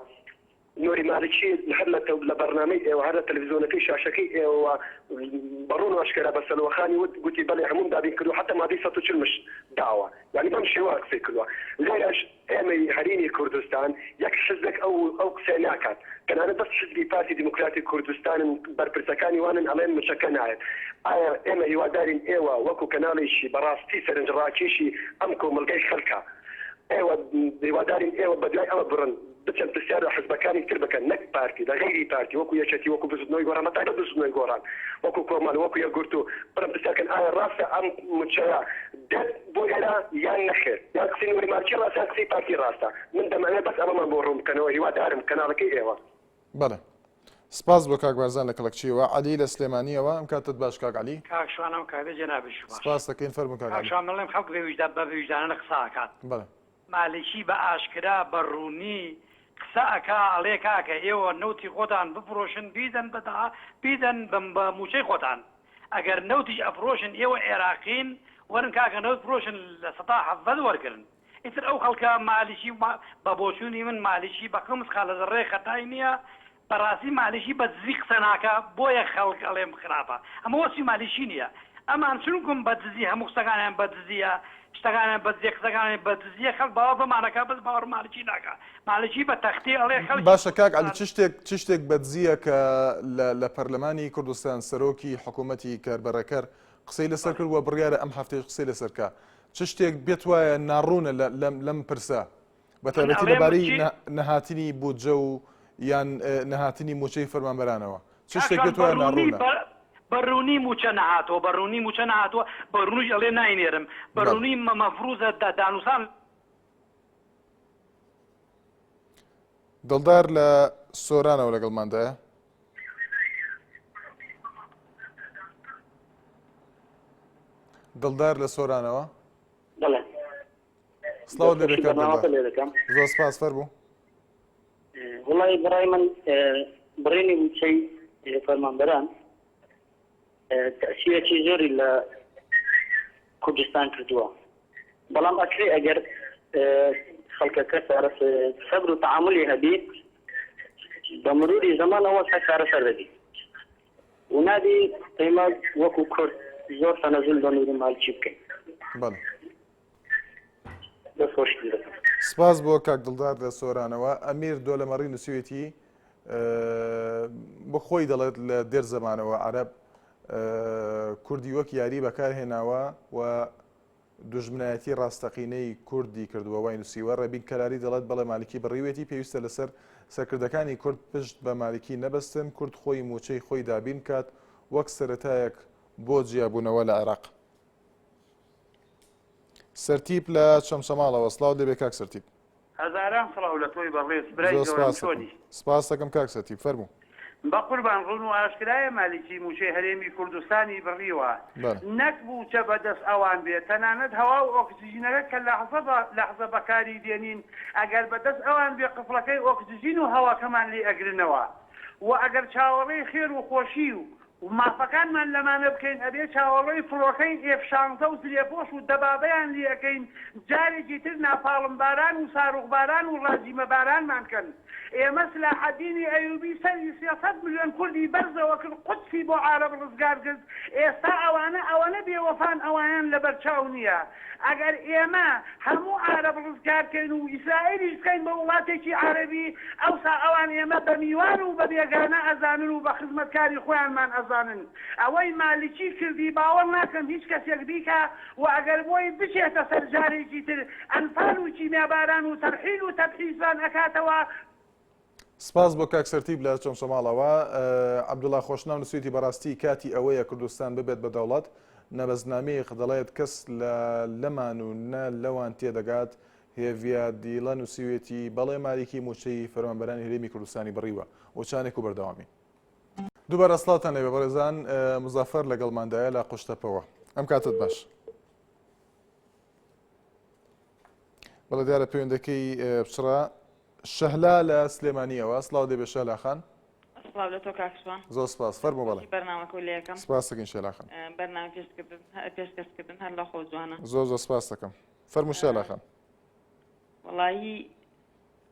نوری مالکی هەر لە لە بەرنامەی ئێوە هەر لە تەلەفزیۆنەکەی شاشەکەی ئێوەوە بە ڕوون و ئاشکرا بە سەلوەخانی وت گوتی بەڵێ هەمووم دابین کردووە حەتا مادەی 140 مش داوە یانی بەم شێوە قسەی کردووە لێرەش ئێمەی هەرێمی کوردستان یەک حزبێک ئەو ئەو قسەیە ناکات تەنانەت بەس حزبی پارتی دیموکراتی کوردستانن بەرپرسەکانی وانن ئەڵێن مچەکە نایەت ئایا ئێمە هیوادارین ئێوە وەکو کەناڵێکی بەڕاستی سەرنجڕاکێشی ئەم کۆمەڵگەی خەلکە ئێوە هیوادارین ئێوە بەدوای ئەوە بڕن بچن پرسیار لە حزبەکانی تر بکەن نەک پارتی لە غەیری پارتی وەکو یەکێتی وەکو بزوتنەوەی گۆڕان بەتایبەت بزوتنەوەی گۆڕان وەکو کۆمەل وەکو یەکگرتوو بڕن پرسیار کەن ئایا ڕاستە ئەم موچەیە دێت بۆ ئێرە یان نەخێر یان قسەی نوری مالکی ڕاستە یان قسەی پارتی ڕاستە من دەمەوێ بەس ئەمەمان بۆ ڕوون بکەنەوە هیوادارم کەناڵەکەی ئێوە. بەڵێ سپاس بۆ کاک بارزان لە کەڵەکچیەوە. عەلی لە سلێمانیەوە ئەم کاتەت باش کاک عەلی. کاک شوان ئەم کاتەی جەنابیشت باش. سپاست دەکەین فەرموو کاک کاک عەلی. شوان من ئەڵێم خەڵک بێ ویژدان بە بێ ویژدانانە قسە ئەکات. بەڵێ. مالکی بە ئاشکرا بە ڕوونی قسە ئەکا ئەڵێ کاکە ئێوە نەوتی خۆتان بفرۆشن بیدەن بە داها بیدەن بە بە موچەی خۆتان ئەگەر نەوتیش ئەفرۆشن ئێوە عێراقین وەرن کاکە نەوت فرۆشن 17% وەرگرن ئیتر ئەو خەڵکە مالکی بە بۆچوونی من مالکی بە قمس خالە زەڕەیەک خەتای نییە بەڕاستی مالکی بە دزی قسە ناکا بۆیە خەڵک ئەڵێم خراپە ئەمە وەسفی مالکی نییە ئەمان چونکم بە دزی هەموو قسەکانیان بە دزیە شتەکانیان بە دزیە قسەکانیان بە دزیە خەڵک باوەڕ بەمان ئەکا بەس باوەڕ مالکی ناکا مالکی بە تەختی ئەڵێ خەڵکی باشە کاک عەلی کوردستان چ شتێک چ شتێک بەدزییە کە لە لە پەرلەمانی کوردستان سەرۆکی حکوومەتی کاربەڕێکەر قسەی لەسەر بەڵێ کرد و بڕیارە ئەم هەفتەیش قسەی لەسەر کا چ شتێک پێت وایە ناڕوونە لە لەم لەم پرسە بە من تایبەتی ئەڵێم لەبارەی چی نەهاتنی بودجە و یان نەهاتنی مووچەی فەرمانبەرانەوە چ کاک شتێک شوان پێت وایە بە ڕوونی ناڕوونە؟ بە بە ڕوونی مووچە نەهاتووە بە ڕوونی مووچە نەهاتووە بە ڕوونیش ئەڵێ ناینێرم بە بەڵێ. ڕوونی مە مەفروزە دا دانوسان دڵدار لە سۆرانەوە لەگەڵماندایە. دڵدار لە سۆرانەوە. بەڵێ. سڵاوت لێ بێ کاک دڵدار. زۆر سپاس فەرموو. وڵی بەڕای من بڕینی مووچەی فەرمانبەران تەئسیرێکی زۆری لە کوردستان کردووە بەڵام ئەکرێ ئەگەر خەڵکەکە سەبر و تەعاملی هەبی. بە مروری زەمان ئەوە سەر چارەسەر دەبی و نابی ئێمە وەکو کورد زۆر تەنەزول بە نوری مالکی بکەین. بەڵێ. دەست خۆشتان دەکەم. سپاس بۆ کاک دڵدار لە سۆرانەوە. ئەمیر دۆلەمەڕی نووسیوێتی بۆ خۆی دەڵێت لە دێر زەمانەوە عەرەب کوردی وەک یاری بەکارهێناوە و دوژمنایەتی ڕاستەقینەی کوردی کردووە وای نووسیوە. ڕێبین کەلاری دەڵێت بەڵێ مالکی بڕیوێتی پێویستە لەسەر سەرکردەکانی کورد پشت بە مالکی نەبەستن کورد خۆی مووچەی خۆی دابین بکات وەک سەرەتایەک بۆ جیابوونەوە لە عێراق. سەرتیپ لە چەمچەماڵەوە سڵاوت لێبێ کاک سەرتیپ. هەزاران سڵاو لە تۆی بەڕێز برای زۆر گەورەم سپاس چۆنی؟ سپاس دەکەم کاک سەرتیپ فەرموو. بەقوربان ڕوون و ئاشکرایە مالیکی مووچەی هەرێمی کوردستانی بڕیوە بەڵێ. نەک مووچە بەدەست ئەوان بێ تەنانەت هەوا و ئۆکسجینەکە کە لەحزە بە لەحزە بەکاری دێنین ئەگەر بەدەست ئەوان بێ قفڵەکەی ئۆکسجین و هەواکەمان لێ ئەگرنەوە و ئەگەر چاوەڕێی خێر و خۆشی و و مافەکانمان لەمانە بکەین ئەبێ چاوەڕێی فڕۆکەی ئێف شانزە و زرێپۆش و دەبابەیان لێ ئەکەین جارێکی تر ناپاڵم باران و ساروخ باران و ڕاجیمە بارانمان کەن ئێمە سلاحەدینی ئەیوبی سەری 300 ملیۆن کوردی بەرزەوە کرد قودسی بۆ عارەب ڕزگار کرد ئێستا ئەوانە ئەوەنە بێوەفان ئەوایان لەبەر چاو نییە ئەگەر ئێمە هەموو عارەب ڕزگار کەین و ئیسرائیلیش بکەین بە وڵاتێکی عارەبی ئەوسا ئەوان ئێمە بە میوان و بە بێگانە ئەزانن و بە خزمەتکاری خۆیانمان ئەزانن. ئەوەی مالکی کردی باوەڕ ناکەم هیچ کەسێک بیکا و ئەگەر بۆی بچێتە سەر جارێکی تر ئەنفال و کیمیاباران و تەرحیل و تەبحیسمان ئەکاتەوە. سپاس بۆ کاک سەرتیپ لە چەمچەماڵەوە. عەبدوڵا خۆشناو نووسیویەتی بەڕاستی کاتی ئەوەیە کوردستان ببێت بە دەوڵەت. نەبەز نامیق دەڵێت کەس لە لەمان و نە لەوان تێدەگات. هێڤیا دیڵە نووسیویەتی بەڵێ مالیکی مووچەی فەرمانبەرانی هەرێمی کوردستانی بڕیوە. وچانێک و بەردەوامین. دووبارە سڵاوتان لێبێ بەڕێزان مزافەر لەگەڵماندایە لە قوشتەپەوە. ئەم کاتت باش. بەڵێ دیارە پەیوەندەکەی پچڕا. شەهلا لە سلێمانیەوە سڵاو دەبێ شەهلا خان. سڵاو لە تۆ کاک شوان. زۆر سپاس فەرموو بەڵێ. بەرنامەکەو لێ ئەکەم. سپاس دەکەین شەهلا خان. بەرنامە پێشکردن پێشکەشکردن هەر لە خۆ جوانە. زۆر زۆر سپاس دەکەم فەرموو شەهلا خان. وەڵایی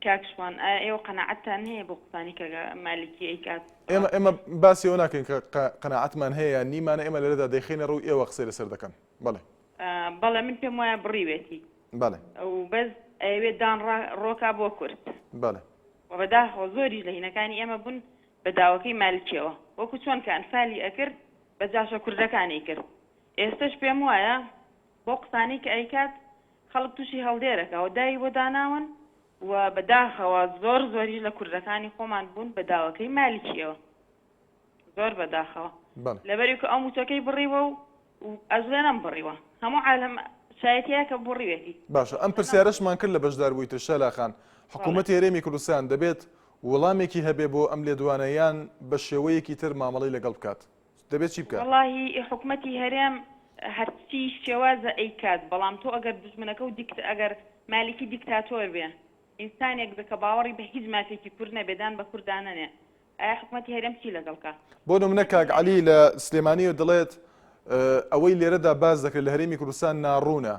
کاک شوان ئایا ئێوە قەناعەتتان هەیە بۆ قسانی کە مالیکی ئەیکات؟ ئێمە ئێمە باسی ئەوە ناکەین کە قەناعەتمان هەیە یان نیمانە ئێمە لێرەدا دەیخەینە ڕوو ئێوە قسەی لەسەر دەکەن بەڵێ. بەڵێ من پێم وایە بڕیوێتی. بەڵێ. و بەس ئەیەوێ دان ڕا ڕۆکا بۆ کورد. بەڵێ. و بەداخەوە زۆریش لە هینەکانی ئێمە بوون بە داوەکەی مالکیەوە وەکو چۆن کە ئەنفالی ئەکرد بە جاشە کوردەکانی کرد ئێستەش پێم وایە بەو قسانەی کە ئەیکات خەڵک توشی هەڵدێرەکا و داوی بۆ داناون و بەداخەوە زۆر زۆریش لە کوردەکانی خۆمان بوون بە داوەکەی مالکیەوە. زۆر بەداخەوە بەڵێ. لەبەری کە ئەو موچەکەی بڕیوە و و ئەزوێنەم بڕیوە هەموو عالەم شایەتیە کە بڕیوێتی. باشە ئەم پرسیارەشمان کرد لە بەشداربووی تر شەلا خان بەڵێ. حکوومەتی هەرێمی کوردستان دەبێت وڵامێکی هەبێ بۆ ئەم لێدوانە یان بە شێوەیەکی تر مامەڵەی لەگەڵ بکات دەبێت چی بکات؟ وەڵاهی حکومەتی هەرێم هەرچی شێوازە ئەیکات بەڵام تۆ ئەگەر دوژمنەکە و دیکت ئەگەر مالیکی دیکتاتۆر بێ ئینسانێک بێ کە باوەڕی بە هیچ مافێکی کورد نەبێ دان بە کوردا نەنێ ئایا حکومەتی هەرێم چی لەگەڵ کا؟ بۆ نمونە کاک عەلی لە سلێمانیەوە دەڵێت ئەوەی لێرەدا باس دەکرێت لە هەرێمی کوردستان ناڕوونە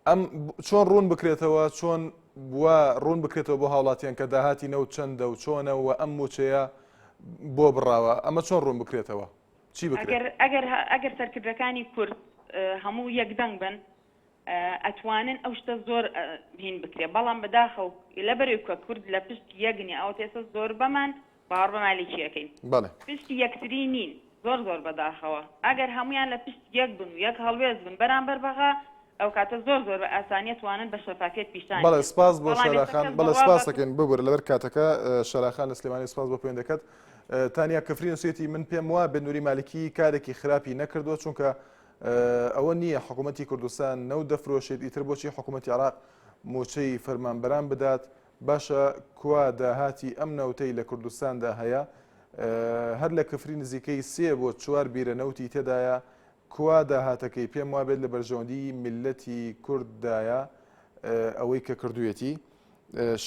ئەم چۆن ڕوون بکرێتەوە چۆن وا ڕوون بکرێتەوە بۆ هاوڵاتیان کە داهاتی نەوت چەندە و چۆنە و ئەم موچەیە بۆ بڕاوە ئەمە چۆن ڕوون بکرێتەوە چی بکرێت؟ ئەگەر ئەگەر ئەگەر سەرکردەکانی کورد هەموو یەک دەنگ بن ئەتوانن ئەو شتە زۆر هین بکرێ بەڵام بەداخەو لەبەرەی کە کورد لە پشت یەک نیە ئەوەتە ئێستا زۆربەمان باوەڕ بە مالیکی ئەکەین بەڵێ. پشتی یەکتری نین زۆر زۆر بەداخەوە ئەگەر هەموویان لە پشت یەک بن و یەک هەڵوێست بن بەرامبەر بەغا ئەوکاتە زۆر زۆر بە ئاسانی ئەتوانن بە شەفافیەت پیشانی بەڵێ بدەن سپاس بۆ بەڵام شەلا ئێستا خان کەس بەڵێ بڕوا سپاس بە دەکەین ببورە لەبەر کاتەکە شەلا خان لە سلێمانی سپاس بۆ پەیوەندەکەت تانیا کفری نووسیویەتی من پێم وابێت نوری مالکی کارێکی خراپی نەکردووە چونکە ئەوە نییە حکوومەتی کوردستان نەوت دەفرۆشێت ئیتر بۆچی حکوومەتی عێراق مووچەی فەرمانبەران بدات باشە کوا داهاتی ئەم نەوتەی لە کوردستاندا هەیە هەر لە کفری نزیکەی سێ بۆ چوار بیرە نەوتی تێدایە کوا داهاتەکەی پێم وابێت لە بەرژەوەندی میللەتی کورددایە ئەوەی کە کردوویەتی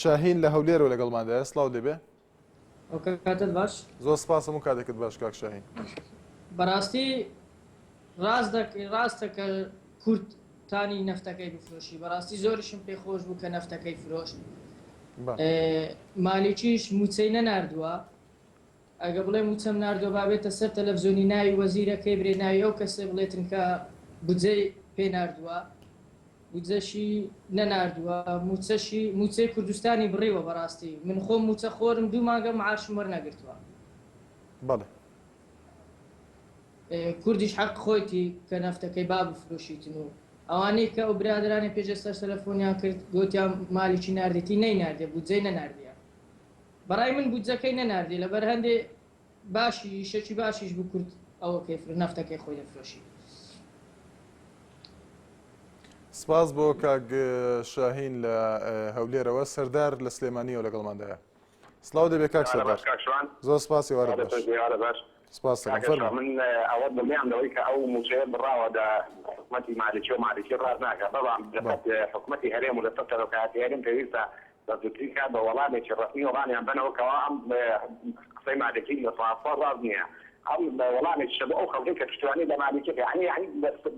شاهین لە هەولێرەوە لەگەڵماندایە سڵاو لێبێ ئەو کاتت باش. زۆر سپاس هەموو کاتێکت باش کاک شاهین. بەڕاستی ڕاست ڕاستە کە کورد تانی نەفتەکەی بفرۆشی بەڕاستی زۆریشم پێ خۆش بوو کە نەفتەکەی فرۆشت مالیکیش موچەی نەناردووە. ئەگە بڵێ موچەم ناردوە با بێتە سەر تەلەفزیۆنی ناوی وەزیرەکەی برێ ناوی ئەو کەسەی بڵێتن کە بودجەی پێ ناردوە بودجەشی نەناردوە موچەشی موچەی کوردستانی بڕیوە بەڕاستی من خۆم موچە خۆرم دوو مانگە معاشم وەرنەگرتوە. بەڵێ. کوردیش حەق خۆیتی کە نەفتەکەی با بفرۆشیتن و ئەوانەی کە ئەو برادەرانەی پێش ئێستاش تەلەفۆنیان کرد گۆتیان مالیکی ناردێتی نەیناردیە بودجەی نەناردیە بەڕای من بودجەکەی نەناردیە لەبەر هەندێ باشی ئیشەکی باشیش بوو کورد ئەوەکەی فرۆ نەفتەکەی خۆی دەفرۆشی. سپاس بۆ کاک شاهین لە هەولێرەوە سەردار لە سلێمانیەوە لەگەڵماندایە. سڵاو دەبێ کاک سەردار زۆر سپاس ئێوارەت باش سپاس دەکەم فەرموو. من ئەوە دڵنیام لەوەی کە ئەو مووچەیە بڕاوە دە حکومەتی مالکی و مالکی ڕاست ناکا بەڵام لەسەر حکومەتی هەرێم و لەسەر سەرۆکایەتی هەرێم پێویستە بە زووترین کات بە وەڵامێکی ڕەسمی وەڵامیان بەنەوە کەوا ئەم قسەی مالکی لە ساسە ڕاست نییە ئەم وەڵامێکیشە بۆ ئەو خەڵکەی کە پشتیوانی لە مالکی ئەکەن یەعنی یەعنی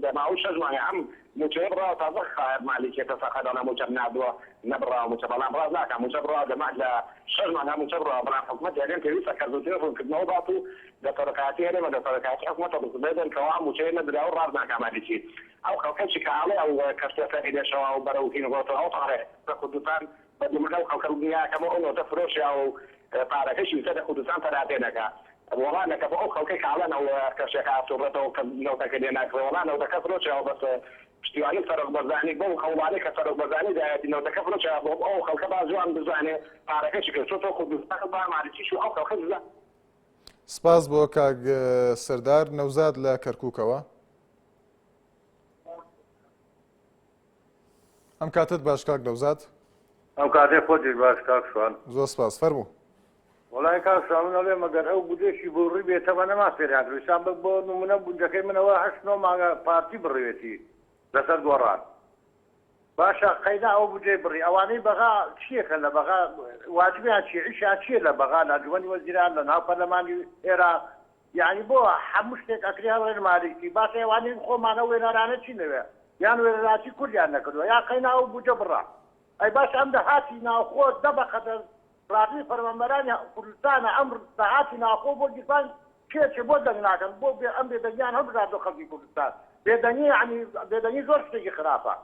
لە ماوەی شەش مانگە ئەم مووچەیە بڕاوە تازە مالکی تەسەقە دەڵێ مووچەم ناردووە نەبڕاوە مووچە بەڵام ڕاست ناکا مووچە بڕاوە لە لە شەش مانگا مووچە بڕاوە بەڵام حکومەتی هەرێم پێویستە کە زووترین ڕوونکردنەوە بات و لە سەرۆکایەتی هەرێم و لە سەرۆکایەتی حکومەتە ڕوونکردنەوە کەوا ئەم مووچەیە نەدراوە و ڕاست ناکا مالیکی ئەو خەڵکەشی کە ئاڵێ ئەو کەشتیە سەری لێشەوا و بەرەو هین ڕۆتەوە ئەو پارەیە لە کوردستان بە دومەن ئەو خەڵکە دڵنیاکەمەوە ئەو نەوتە فرۆشیاوە و پارەکەشی سەر لە کوردستان پەراپێ نەکا وەڵامێکە بۆ ئەو خەڵکەی کە ئەڵێن ئەو کەشتیەکە ئەسوڕێتەوە کە نەوتەکە لێ ناکڕێ وەڵا نەوتەکە فرۆشیاوە بەس پشتیوانی سەرۆک بەرزانی بەو هەوڵانەی کە سەرۆک بەرزانی دایەتی نەوتەکە فرۆشیاوە بۆ ئەو خەڵکە با جوان بزانێ پارەکەشی کەوتۆتەوە کوردستان و با مالکیش و ئەو خەڵکەش بزانێ. سپاس بۆ کاک سەردار نەوزاد لە کەرکوکەوە. ئەم کاتەت باش کاک نەوزاد. ئەم کاتەی خۆتیش باش کاک شوان. زۆر سپاس فەرموو. وەڵای کاک شوان من ئەڵێم ئەگەر ئەو بودجەشی بڕی بێ تەبا نەما فێریان کردووە ئیستا بۆ نمونە بودجەکەی من ئەوە هەشت نۆ مانگە پارتی بڕیوێتی لەسەر گۆڕان باشە قەینا ئەو بودجەی بڕی ئەوانەی بەغا چیەکەن لە بەغا واجبیان چیە ئیشیان چیە لە بەغا لە ئەنجومەنی وەزیران لە ناو پەرلەمانی ئێراق یەعنی بۆ هەموو شتێک ئەکرێ هەڵێن مالیکی باشە ئەوانەی خۆمان ئەو وێنەرانە چین لەوێ یان وێنەراتی کوردیان نەکردوە یا قەینا ئەو بودجە بڕا ئەی باشە ئەم دەهاتی ناوخۆ دە بەقەدەر ڕاتبی فەرمانبەرانی کوردستانە ئەم داهاتی ناوخۆ بۆ گیرفان کێ چێ بۆ دەنگ ناکەن بۆ بێ ئەم بێدەنگیان هەڵبژاردوە خەڵکی کوردستان بێدەنگی یەعنی بێدەنگی زۆر شتێکی خراپە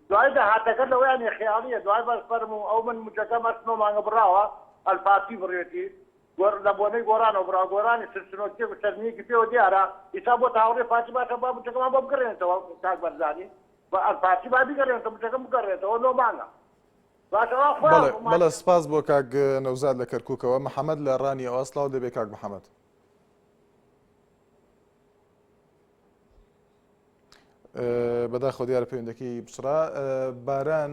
دوای داهاتەکە لەوەیان یە خەیاڵیە دوای بەس فەرموو ئەو من موچەکەم هەشت نۆ مانگە بڕاوە ئەلپارتی بڕیەتی گۆر لە بۆنەی گۆڕانەوە بڕا گۆرانی ترسنۆکیەک و شەرمنیەکی پێوە دیارە ئیسا بۆتە هاوڕێ پارتی باشە با موچەکەمان بۆ بگەڕێنێتەوە کاک بەرزانی بە ئەلپارتی با بیگەڕێنێتەوە موچەکەم بگەڕێتەوە نۆ مانگە باشە وا خۆیان بەڵێ ڕوومان بەڵێ سپاس بۆ کاک نەوزاد لە کەرکوکەوە محەمەد لە ڕانیەوە سڵاو لێبێ کاک محەمەد. بەداخەوە دیارە پەیوەندەکەی بچڕا باران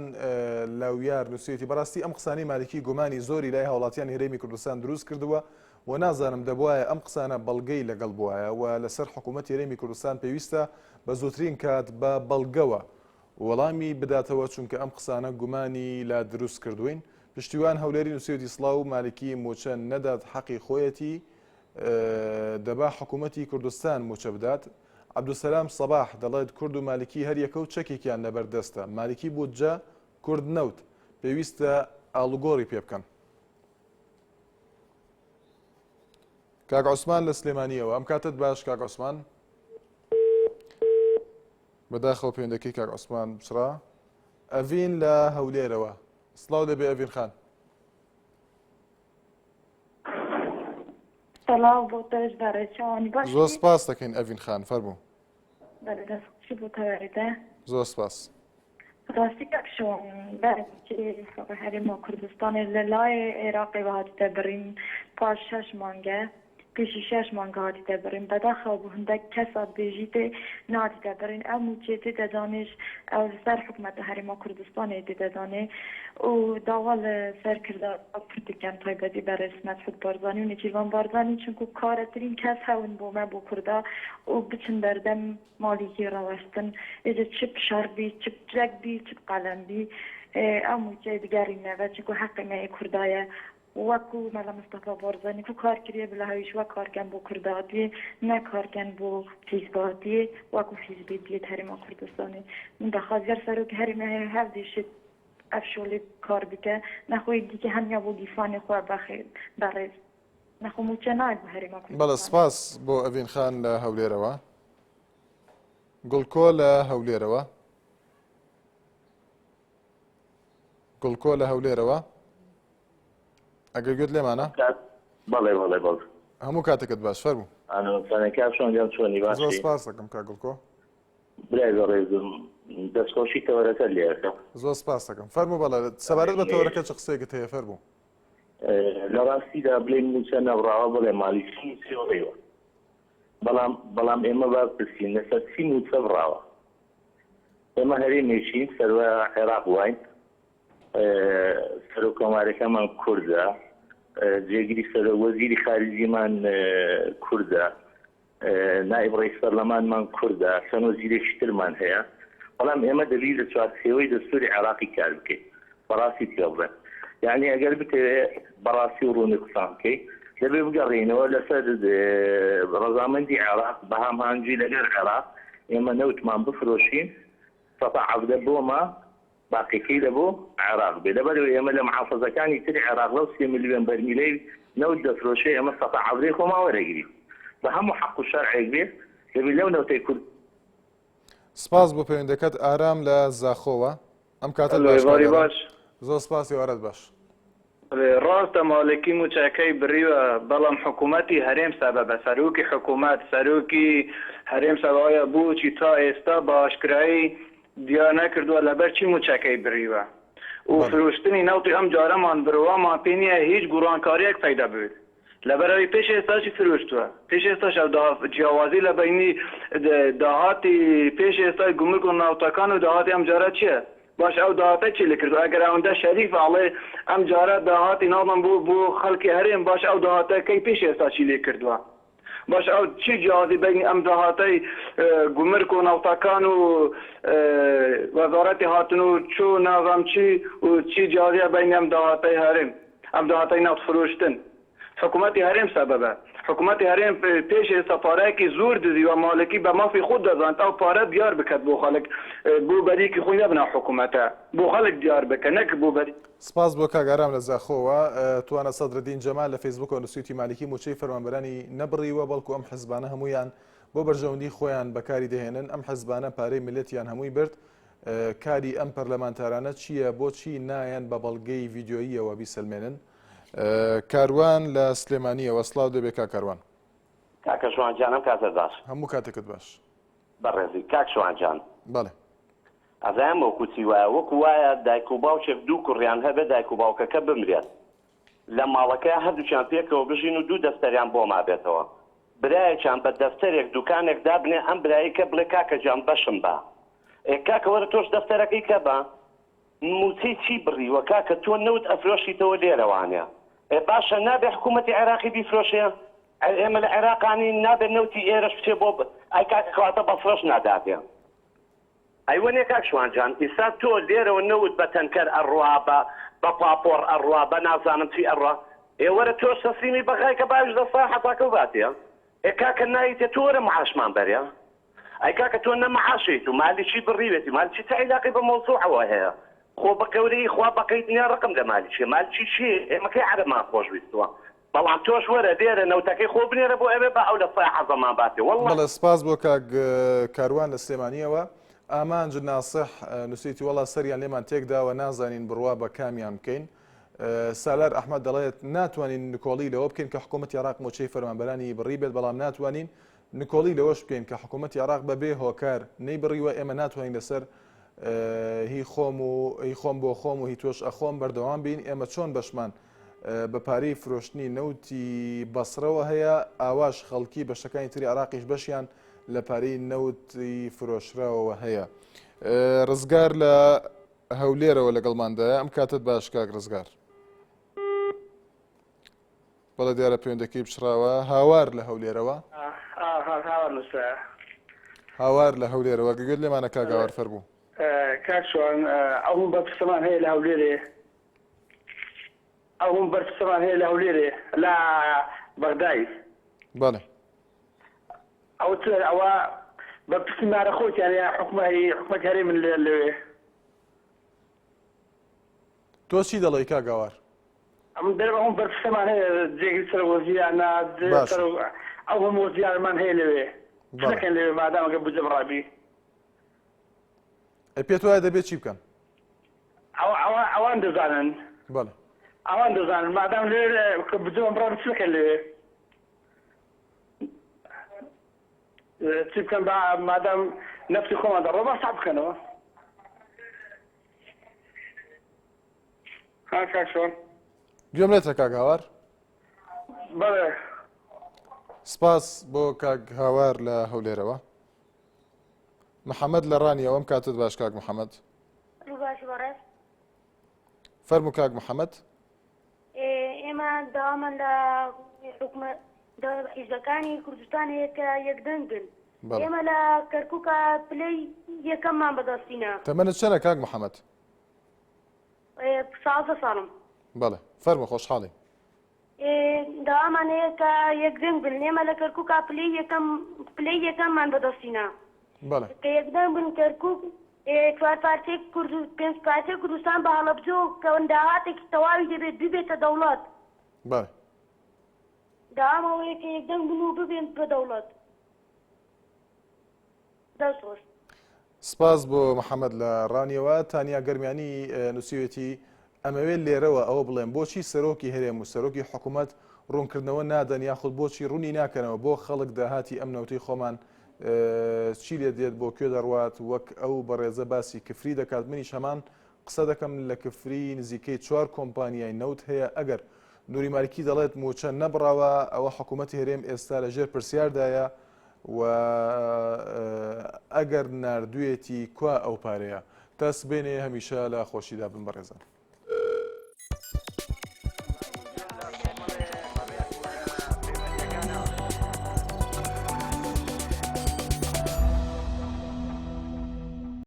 لاویار نووسێتی بەڕاستی ئەم قسانەی مالکی گومانی زۆری لای هاوڵاتیان هەرێمی کوردستان دروست کردووە و نازانم دەبواە ئەم قسانە بەڵگەی لەگەڵ بواە و لەسەر حکوومەت هەرێمی کوردستان پێویستە بە زووترین کات بە بەڵگەوە وەڵامی بداتەوە چونکە ئەم قسانە گومانی لا دروست کردوین پشتیوان هەولێری نووسێتی سڵاو مالکی موچە نەدات حەقی خۆیەتی دەبا حکوومەتی کوردستان موچە بدات عەبدولسەلام سەباح دەڵێت کورد و مالکی هەریەکە و چەکێکیان لەبەر دەستە، مالکی بودجە، کورد نەوت، پێویستە ئاڵوگۆڕی پێ بکەن. کاک عوسمان لە سلێمانیەوە ئەم کاتت باش کاک عوسمان. بەداخەوە پەیوەندەکەی کاک عوسمان بچڕا. ئەڤین لە هەولێرەوە سڵاو لەبێ ئەڤین خان. سڵاو بۆ تۆش بەڕێز چاوانی باشی؟ زۆر سپاس دەکەین ئەڤین خان فەرموو. بەڵێ دەست خۆشی بۆ تەوەرەکە. زۆر سپاس. ڕاستی کاک شوان بەرنامەی هەرێما کوردستانێ لە لای عێراقێ وە هاتیتە بڕین پاش شەش مانگە پێشی شەش مانگە هاتیتە بڕین بەداخەوە بۆ هندەک کەسا بێژیتێ ناتیتە بڕین ئەو موچێ تێتە دانێش ئەو سەر حکومەتە هەرێما کوردستانێ تێتە دانێ و داوا لە سەرکردە کورد دکەم تایبەتی بەڕێز مەسعود بارزانی و نێچیرڤان بارزانی چونکو کارەترین کەس هەون بۆ مە بۆ کوردا و بچن بەردەم مالیکی ڕاوەستن ئێجە چ شەڕ بی چ چەک بی چ قەلەم بی ئەو موچەی بگەڕینەڤە چونکو حەقی مە ێ کوردایە وەکو مەلا مستەفا بارزانی کو کار کریە بلا هەویش وەک کار کەن بۆ کورداتیێ نە کار کەن بۆ حیزباتیێ وەکو حیزبێ دیێت هەرێما کوردستانێ من دەخوازیار سەرۆک هەرێمە هەردێ شت ئەف شۆڵێ کار بکە نەخۆی دیکە هەنیا بۆ گیرفانێ خۆ بەخێ بەڕێز. نەخۆ مووچە نایەت بۆ هەرێما بەڵێ کوردستانێ. سپاس بۆ ئەڤین خان لە هەولێرەوە. گوڵکۆ لە هەولێرەوە. گوڵکۆ لە هەولێرەوە. ئەگەر گوێت لێمانە؟ بەڵێ بەڵێ بەڵێ. هەموو کاتێکت باش فەرموو. ئانۆسانە کاک شوان گیان چۆنی زۆر باشی؟ سپاس دەکەم کاک گوڵکۆ. برای بەڕێزم دەستخۆشی تەوەرەکەت لێ ئەکەم. زۆر سپاس دەکەم. فەرموو بەڵێ سەبارەت بە تەوەرەکە چ قسەیەکت هەیە فەرموو. لە ڕاستیدا بڵێین مووچە نەبڕاوە بڵێ مالیکی مووچەی بڕیوە بەڵام بەڵام ئێمە با بپرسین لەسەر چی مووچە بڕاوە؟ ئێمە هەرێمێکین سەروە عێراق واین سەرۆک کۆمارەکەمان کوردە جێگری سەرۆک وەزیری خارجیمان کوردە نائب ڕئیس پەرلەمانمان کوردە، چەند وەزیرێکی ترمان هەیە، بەڵام ئێمە دەبی لە چوارچێوەی دەستوری عێراقی کار بکەین، بەڕاستی پێ بڵێم یانی ئەگەر بتەوێ بەڕاستی و ڕوونی قسان بکەی دەبێ بگەڕێینەوە لەسەر ڕەزامەندی عێراق بە هامهانگی لەگەر عێراق ئێمە نەوتمان بفرۆشین سەتا عەڤدە بۆمە باقیەکەی لە بۆ عێراق بێ لەبەرئەوەی ئێمە لە محافەزەکانی تری عێراق لەو سێ ملوێن بەرمیلەی نەوت دەفرۆشێ ئێمە سەتا عەڤدەی خۆمان وەرەگرین بە هەموو حەق و شەرعێک بێ دەبی لەو نەوتەی کورد سپاس بۆ پەیوەندەکەت ئارام لە زاخۆوە ئەم کاتەت ئەلۆ باش کاک ئێوارەی ئارام باش. زۆر سپاس ئێوارەت باش. بەڵێ ڕاستە مالکی موچەکەی بڕیوە بەڵام حکومەتی هەرێم سەبەبە سەرۆکی حکومەت سەرۆکی هەرێم سەبە ئایا بۆچی تا ئێستا بە ئاشکرایی دیار نەکردوە لەبەر چی موچەکەی بڕیوە و بەڵێ. فرۆشتنی نەوتی ئەم جارەمان بروامان پێ نیە هیچ گوڕانکاریەک پەیدا ببێت لەبەرئەوەی پێش ئێستاشی فرۆشتوە پێش ئێستاش ئەو جیاوازی لە بەینی داهاتی پێش ئێستای گومرگ و نەوتەکان و داهاتی ئەم جارە چیە باش ئەو داهاتە چی لێ کردوە ئەگەر ئەوەندە شەریفە ئەڵێ ئەم جارە داهاتی ناڵم بۆ بۆ خەڵکی هەرێم باش ئەو داهاتە کەی پێش ئێستا چی لێ کردوە باش ئەو چی جیاوازی بەینی ئەم داهاتەی گومرک و نەوتەکان و وەزارەتی هاتن و چوو نازام چی و چی جیاوازیە بەینی ئەم داهاتەی هەرێم ئەم داهاتەی نەوت فرۆشتن حکومەتی هەرێم سەبەبە. حکومەتی هەرێم پێش ئێستا پارەیەکی زۆر دزیوە مالکی بە مافی خۆت دەزانێت ئەو پارە دیار بکات بۆ خەڵک بۆ بەریکی خۆی نەبنە حکومەتە بۆ خەڵک دیار بکە نەک بۆ بەری سپاس بۆ کاک ئارام لە زاخۆوە. توانا سەدرەدین جەمال لە فەیسبووکەوە نووسیوتی مالیکی مووچەی فەرمانبەرانی نەبڕیوە بەڵکو ئەم حزبانە هەموویان بۆ بەرژەوەندی خۆیان بەکاری دەهێنن ئەم حزبانە پارەی میللەتیان هەمووی برد کاری ئەم پەرلەمانتارانە چییە بۆچی نایەن بە بەڵگەی ڤیدیۆییەوە بیسەلمێنن؟ کاروان لە سلێمانیەوە سڵاو دەبێ کاک کاروان. کاکە شوان گیان ئەم کاتەت باش. هەموو کاتێکت باش. بەڕێزی کاک شوان جان. بەڵێ. ئەزانم وەکو چی وایە وەکو وایە دایک و باوکێک دوو کوڕیان هەبێ دایک و باوکەکە بمرێت لە ماڵەکەیا هەردووکیان پێکەوە بژین و دوو دەفتەریان بۆ مابێتەوە برایەکیان بە دەفتەرێک دوکانێک دابنێ ئەم برایەی کە بڵێ کاکە گیان بەشم بە ئێ کاکە وەرە تۆش دەفتەرەکەی کە بە موچەی چی بڕیوە کاکە تۆ نەوت ئەفرۆشیتەوە لێرەوانە ئێ باشە نابێ حکومەتی عێراقی بیفرۆشێ ئەر ئێمە لە عێراقانین نابێ نەوتی ئێرەش بچێ بۆ ئەی کاکە کەواتە بەسڕەش ناداتێ ئەی وەنێ کاک شوان جان ئیستا تۆ لێرەوە نەوت بە تەنکەر ئەڕوا بە بە پاپۆڕ ئەڕوا بە نازانم چی ئەڕوا ئێ وەرە تۆش تەسلیمی بەغای کە باویش دەستا حەتاکەو باتێ ئێ کاکە نایتێ تۆ وەرە معاشمان بەرێ ئەی کاکە تۆ نە معاشیت و مالیکی بڕیوێتی مالکی چ عیلاقەی بە مەوزوعەوە هەیە خۆ بە گەورەی خوا بەقەید نیە ڕقم لە مالکیە مالکی کێیە ئێمە کەی عەرەبمان خۆش ویستوە بەڵام تۆش وەرە لێرە نەوتەکەی خۆ بنێرە بۆ ئەوێ با ئەو لە سای عەزەمان باتێ واللە. بەڵێ سپاس بۆ کاک کاروان لە سلێمانیەوە. ئامانج ناسح نوسیویەتی وەڵا سەریان لێمان تێکداوە نازانین بڕوا بە کامیان بکەین. سالار ئەحمەد دەڵێت ناتوانین نکۆڵی لەوە بکەین کە حکوومەتی عێراق مووچەی فەرمانبەرانی بڕیبێت بەڵام ناتوانین نکۆڵی لەوەش بکەین کە حکوومەتی عێراق بەبێ هۆکار نەیبڕیوە ئێمە ناتوانین لەسەر هی خۆم و هی خۆم بۆ خۆم و هی تۆش ئەخۆم بەردەوام بین ئێمە چۆن بەشمان بە پارەی فرۆشتنی نەوتی بەسرەوە هەیە ئاواش خەڵکی بەشەکانی تری عێراقیش بەشیان لە پارەی نەوتی فرۆشراوەوە هەیە. ڕزگار لە هەولێرەوە لەگەڵماندایە ئەم کاتت باش کاک ڕزگار. بەڵێ دیارە پەیوەندەکەی پچڕاوە هاوار لە هەولێرەوە. هاوار نووسرایە. هاوار لە هەولێرەوە گوێت لێمانە کاک هاوار فەرموو. کاک شوان ئەو بەرپرسەمان هەیە لە هەولێرێ ئەو بەرپرسەمان هەیە لە هەولێرێ لە بەغدای. بەڵێ. ئەو چ ئەوە بەرپرسی مارە خۆتیان یا حکومەتی حکومەتی هەرێمن لەوێ. تۆ چی دەڵێی کاک هاوار؟ ئەم دەرەوە هەموو بەرپرسەمان هەیە جێگری سەرۆک وەزیرانە باشە. سەرۆک ئەو هەموو وەزیرانمان هەیە لەوێ چ بەڵێ. دەکەن لەوێ مادام ئەگەر بودجە بڕابی ئەی پێت وایە دەبێت چی بکەن؟ ئەوە ئەوە ئەوان دەزانن بەڵێ. ئەوان دەزانن مادام لەوێ کە بودجەمان بڕابی چ دەکەن لەوێ چی بکەن با مادام نەفتی خۆمان دەڕۆ با سەعب بکەنەوە ها کاک شوان گوێم لێتە کاک هاوار بەڵێ سپاس بۆ کاک هاوار لە هەولێرەوە محەممەد لە ڕانیەوە ئەم کاتت باش کاک محەممەد ڕوو باش بەڕێز فەرموو کاک محەممەد ئێمە داوامان لە حکومەت حیزبەکانی کوردستان هەیە کە یەکدەنگ بن بەڵێ. ئێمە لە کەرکووکە پلەی یەکەممان بەدەستینە تەمەنت چەنە کاک محەممەد 16 ساڵم بەڵێ فەرموو خۆشحاڵین داوامان هەیە کە یەکدەنگ بن ئێمە لە کەرکووکە پلەی یەکەم پلەی یەکەممان بەدەستینە بەڵێ کە یەکدەنگ بن کەرکووک چوار پارچەی کورد پێنج پارچەی کوردستان بە هەڵەبجە و کە داهاتێکی تەواوی دەبێت ببێتە دەوڵەت بەڵێ داوام ئەوەیە کە یەکدەنگ بن و ببێن بە دەوڵەت دەست خۆش. سپاس بۆ محەمەد لە ڕانیەوە. تانیا گەرمیانی نووسیوێتی، ئەمەوێ لێرەوە ئەوە بڵێم بۆچی سەرۆکی هەرێم و سەرۆکی حکومەت ڕوونکردنەوە نادەن یاخود بۆچی ڕوونی ناکەنەوە بۆ خەڵک داهاتی ئەم نەوتەی خۆمان چی لێ دێت بۆ کوێ دەڕوات وەک ئەو بەڕێزە باسی کفری دەکات منیش هەمان قسە دەکەم لە کفری نزیکەی چوار کۆمپانیای نەوت هەیە ئەگەر نوری مالکی دەڵێت مووچە نەبڕاوە ئەوە حکوومەتی هەرێم ئێستا لە ژێر پرسیاردایە و ئەگەر ناردوویەتی کوا ئەو پارەیە تا سبەینێ هەمیشە لە خۆشیدا بن بەڕێزان.